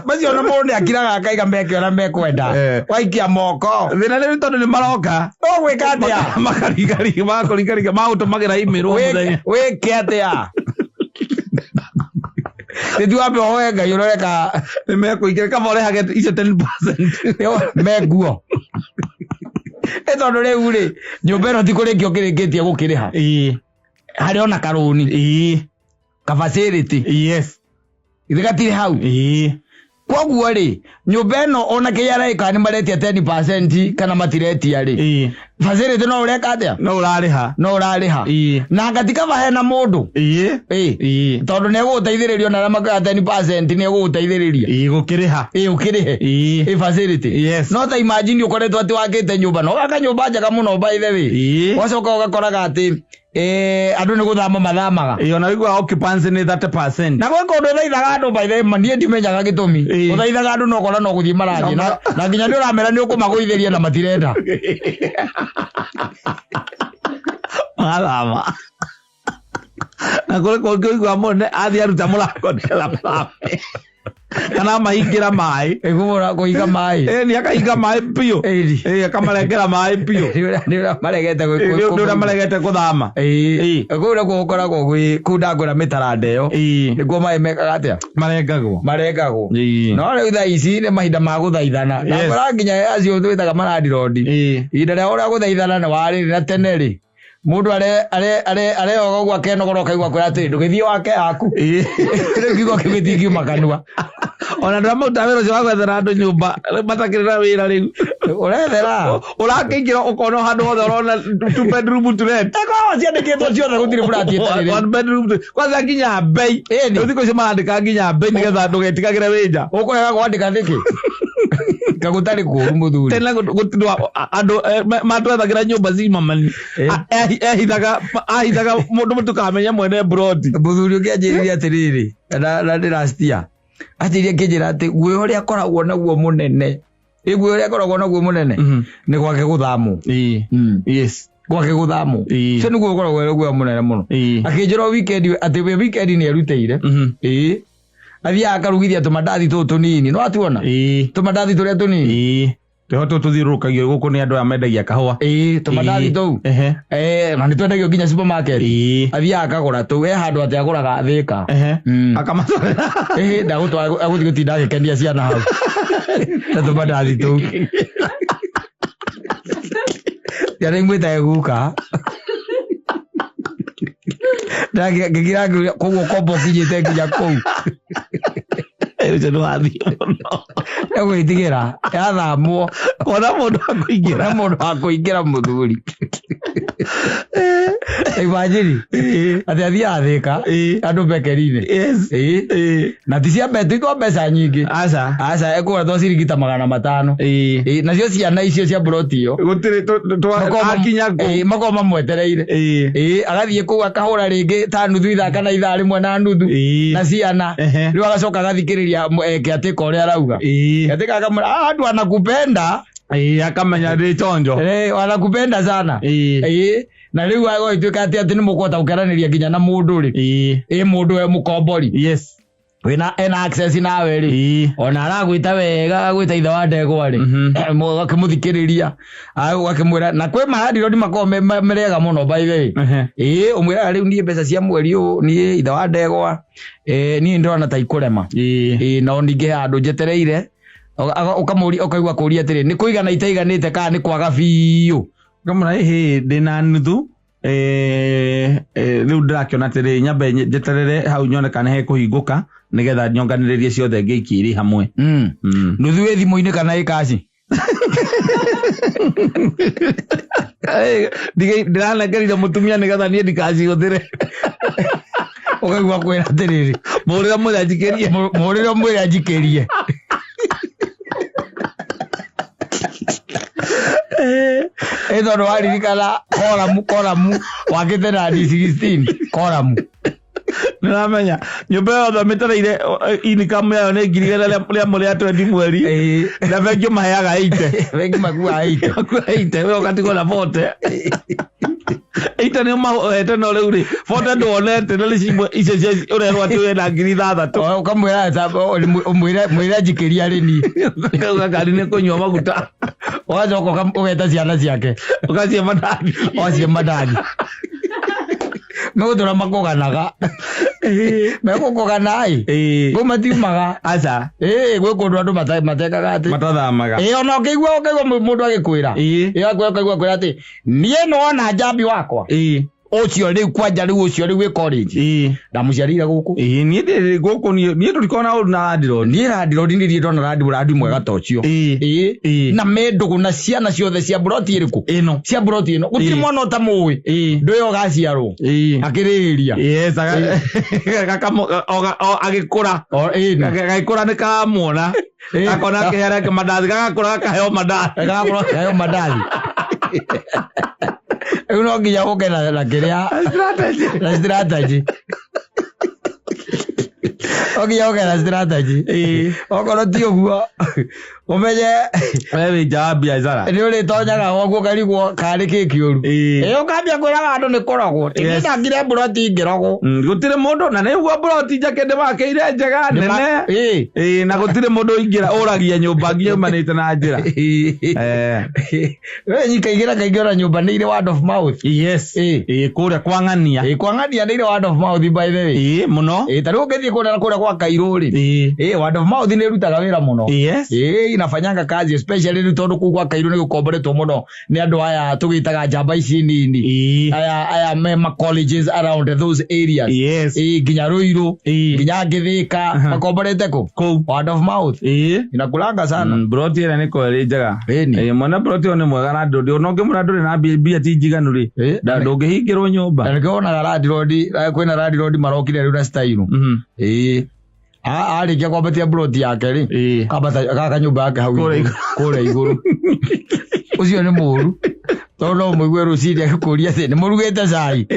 Macio ona mũndũ nĩakiraga akaiga meke ũrĩa mekwenda. Waikia moko. Thĩna nĩ tondũ nĩ maroka. Ũgwĩka atĩa? Makaringaringa, makũringaringa, magũtũmagĩra email o mũthenya. Wĩke atĩa? Nĩ tu wambe ũhoe Ngai ũrore ka Nĩ mekũingĩra, kaba ũrehage icio 10%. Nĩo, menguo. Nĩ tondũ rĩu rĩ, nyũmba ĩno ti kũrĩkia ũkĩrĩkĩtie gũkĩrĩha. Harĩ ona karũni. Ka facility. Yes. Githĩ gatirĩ hau? Koguo rĩ, nyũmba ĩno ona KRA kana nĩ maretia 10% kana matiretia rĩ. Facility no ũreka atĩa? No ũrarĩha. No ũrarĩha. Na gatikaba hena mũndũ. Tondũ nĩ egũgũteithĩrĩria ona arĩa makoya 10% nĩ egũgũteithĩrĩria. Gũkĩrĩha. Ũkĩrĩhe. Facility. Yes. No ta imagine ũkoretwo atĩ wakĩte nyũmba, no waka nyũmba njega mũno by the way. Wacoka ũgakoraga atĩ Andũ nĩ gũthama mathamaga. Ĩĩ, ona wĩiguaga occupancy nĩ 30%. Na gwĩ kũndũ ũthaithaga andũ, by the way, niĩ ndimenyaga gĩtũmi. Ũthaithaga andũ no ũkona no gũthiĩ marathiĩ na nginya nĩ ũramera nĩ ũkũmagũithĩria na matirenda. Magathama. Na kũrĩ kũngĩ ũiguaga mũndũ athiĩ aruta mũrango nĩgetha mathame. Kana amahingĩra maĩ. Ĩkũmũra kũhinga maĩ. Ĩĩ, nĩ akahinga maĩ biũ. Ĩĩ, akamarengera maĩ biũ. Nĩ ũrĩa maregete Ĩĩ, nĩ ũrĩa maregete gũthama. Ĩĩ. Kũu nakuo gũkoragwo gwĩ kũu ndangwĩra mĩtaranda ĩyo. Nĩkuo maĩ mekaga atĩa? Marengagwo. Marengagwo. Ĩĩ. No rĩu thaa ici nĩ mahinda ma gũthaithana. Ndangwĩra nginya acio twĩtaga marandirondi. Ihinda rĩa ũrĩa gũthaithana nĩ warĩrĩ na tene rĩ, mũndũ areoga ũguo akenogora ũkaigua kwĩra atĩrĩ ndũgĩthiĩ wake yaku. Rĩu kiugo kĩu gĩtingiuma kanua. Ona andũ arĩa marutaga wĩra ũcio wa gwethera andũ nyũmba matakĩrĩ na wĩra rĩu. Ũrethera. Ũrakĩingĩra ũkona handũ hothe ũrona two bedroom to rent. Ĩkoragwo ciandĩkĩtwo ciothe gũtirĩ burati ĩtarĩ rĩ. One bedroom to kwanza nginya bei. Ĩni. Rĩu thikũ ici marandĩka nginya bei nĩgetha ndũgetigagĩre wĩ nja. Ũkũrega kwandĩka nĩkĩ? Kagũtarĩ kũũru mũthuri. Tene gũtirĩ andũ matwethagĩra nyũmba cimamani. Ehithaga ahithaga mũndũ mũtukamenye mwene broti. Mũthuri ũngĩ anjĩrire atĩrĩrĩ, na ndĩracitia. Anjĩrire akĩnjĩra atĩ guoya ũrĩa akoragwo naguo mũnene. Ĩ guoya ũrĩa akoragwo naguo mũnene nĩ gwake gũthamwo. Yes. Gwake gũthamwo. Ũcio nĩguo ũkoragwo wĩ guoya mũnene mũno. Akĩnjĩra o weekend atĩ we weekend nĩ erutĩire. Ĩĩ. Athiaga akarugithia tũmandathi tũtũ tũnini. No atuona? Tũmandathi tũrĩa tũnini. Tũho tũtũ tũthiũrũrũkagio gũkũ nĩ andũ aya mendagia kahũa. Ĩĩ, tũmandathi tũu. Na nĩ twendagio nginya supermarket. Athiaga akagũra tũu. He handũ atĩ agũraga Thĩka. Akamatwarĩra. Ĩĩ, ndagũtwara agũthiĩ gũtinda agĩkenia ciana hau. Na tũmandathi tũu. Ciana imwĩtage guka. Ngĩkira ngĩũria, koguo kombo ũkinyĩte nginya kũu. Ũcio nĩ wathiĩ mũno. Egwĩtigĩra yathamwo. Kuona mũndũ wa kũingĩra. Na mũndũ wa kũingĩra mũthuri. Imagine atĩ athiaga Thĩka andũ bekeri-inĩ. Yes. Na ti cia mbeca, ti twa mbeca nyingĩ. Aca. Aca, ekũgũra twa ciringi ta 500. Nacio ciana icio cia mburoti ĩyo. Gũtirĩ akinya kũu. Makoragwo mamwetereire. Agathiĩ kũu akahũra rĩngĩ ta nuthu ithaa kana ithaa rĩmwe na nuthu. Na ciana. Rĩu agacoka agathikĩrĩria kĩatĩka ũrĩa arauga. Kĩatĩka akamwĩra, andũ anakupenda. Akamenya ndĩ chonjo. Wanakupenda sana. Na rĩu agagĩtuĩka atĩ nĩ mũkũhota gũkeranĩria nginya na mũndũ rĩ. Mũndũ we mũkombori. Yes. Wĩna ena access nawe rĩ. Ona aragwĩta wega agwĩta ithe wa ndegwa rĩ. Ũgakĩmũthikĩrĩria. Ũgakĩmwĩra na kwĩ marandirodi makoragwo merega mũno by the way. Ũmwĩraga rĩu niĩ mbeca cia mweri ũyũ niĩ ithe wa ndegwa niĩ ndĩrona ta ikũrema. No ningĩ handũ njetereire. Ũkamũria ũkaigua kũria atĩrĩ nĩ kũigana itaiganĩte kana nĩ kwaga biũ. Ngamwĩra ĩhĩ ndĩna nuthu. Rĩu ndĩrakĩona atĩrĩ nyambe njeterere hau nyone kana hekũhingũka nĩgetha nyonganĩrĩrie ciothe ngĩikie irĩ hamwe. Nuthu ĩ thimũ-inĩ kana ĩ kaci? Ndĩranengerire mũtumia nĩgetha niĩ ndikacihũthĩre. Ũkaigua kwĩra atĩrĩrĩ, Mũrĩre mwĩre anjikĩrie. Mũrĩre mwĩre anjikĩrie. Ĩ tondũ waririkana koramu wakĩte na D16 koramu. Nĩũramenya nyũmba ĩyo yothe mĩtereire income yayo nĩ ngiri igana rĩa rĩa 20 mweri. Na bengi maheaga 80. Bengi makuaga 80. Makuaga 80, we ũgatigwo na 40. 80 nĩ ũmahete no rĩu rĩ, 40 ndwonete na rĩ cimwe icio cia ũrerwo atĩ wĩna ngiri ithathatũ. Ũkamwĩra mwĩre njikĩria rĩ niĩ. Kauga ngari nĩ kũnyua maguta. Ũgacoka ũgeta ciana ciake. Ũgacihe mandathi. Ũgacihe mandathi. Megũtũra makũganaga. Megũkũgana ĩ. Kũu matiumaga. Aca. Gwĩ kũndũ andũ matekaga atĩ. Matathamaga. Ona ũkĩigua ũkaigua mũndũ agĩkwĩra. Akwĩra ũkaigua akwĩra atĩ niĩ nĩwona njambi wakwa. Ũcio rĩu kwanja rĩu ũcio rĩu wĩ college. Ndamũciarĩire gũkũ. Niĩ ndĩ gũkũ niĩ tũtikoragwo na ũru na landlord. Niĩ landlord nĩ ndiĩ ndona landlord mwega ta ũcio. Na me ndũgũ na ciana ciothe cia mburoti ĩrĩkũ? Ĩno. Cia mburoti ĩno. Gũtirĩ mwana ũtamũĩ. Ndũĩ ũgaciarwo. Akĩrĩrĩria. Yes, agĩkũra. Gagĩkũra nĩ karamuona. Gakona akĩheo reke mandathi, gagakũra gakaheo mandathi. Gagakũra gakaheo mandathi. Rĩu no nginya ũke na kĩrĩa Strategy. na strategy. No nginya ũke na strategy. Ĩĩ. Okorwo ti ũguo ũmenye We wĩ nja wa biacara. nĩ ũrĩtonyaga gwaku ũkarigwo karĩ kĩ kĩũru. Ĩĩ. Ĩ ũkambia kwĩraga andũ nĩ kũrogwo. Yes. Ndingĩndangire mburoti ngĩrogwo. Gũtirĩ mũndũ na nĩguo mburoti njake ndĩmakĩire njega nene. Ĩĩ. Ĩĩ, na gũtirĩ mũndũ ũingĩra ũragia nyũmba nginya umanĩte na njĩra. Eh. We nyikaigĩra kaingĩ ona nyũmba nĩ irĩ word of mouth. Yes. Ĩĩ. Ĩĩ, kũrĩa kwa ng'ania. Ĩĩ kwa ng'ania nĩ irĩ word of mouth by the way. Ĩĩ, mũno. Ĩĩ ta rĩu ũngĩthiĩ kũrĩa na kũrĩa kwa Kairũ rĩ. Ĩĩ. Ĩĩ word of mouth nĩ ĩrutaga wĩra mũno. Yes. Ĩĩ inafanyanga kazi especially rĩu tondũ kũu kwa Kairũ nĩ gũkomboretwo mũno nĩ andũ aya tũgĩtaga njamba ici nini. Ĩĩ. Aya me ma colleges around those areas. Yes. Ĩĩ nginya Ruiru, Ĩĩ. nginya Gĩthĩka makomborete kũ? Kũu. Word of mouth. Ĩĩ. Inakulanga sana. Mburoti ĩrĩa nĩ korwo ĩrĩ njega. Ĩni. Ĩĩ, mwene mburoti ĩyo nĩ mwega na ndũ ona ũngĩmwĩra ndũrĩ na mbia ti njiganu rĩ Ĩĩ. ndũngĩhingĩrwo nyũmba. Na nĩkĩo wonaga landlord kwĩna landlord marokire rĩu na style. Ĩĩ. Arĩkia kwambatia mburoti yake rĩ Ĩĩ. kambata gaka nyũmba yake hau Kũrĩa igũrũ kũrĩa igũrũ ũcio nĩ mũru tondũ no mũigue rũcinĩ agĩkũria atĩ nĩ mũrugĩte cai.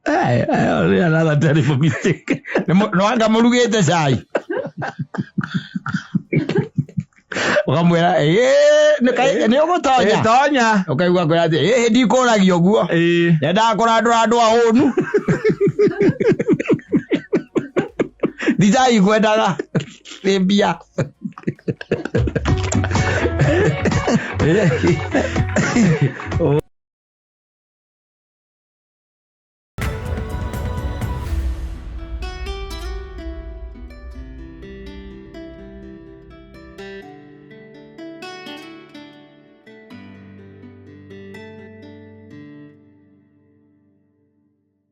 Another terrible mistake. Nĩ wanga mũrugĩte cai ũkamwĩra ĩĩ nĩ ũgũtonya Tonya. ũkaigua kwĩra atĩ ĩĩ ndikũragia ũguo Ĩĩ. nyendaga kũrandũra andũ ahũnu ti cai ngwendaga nĩ mbia.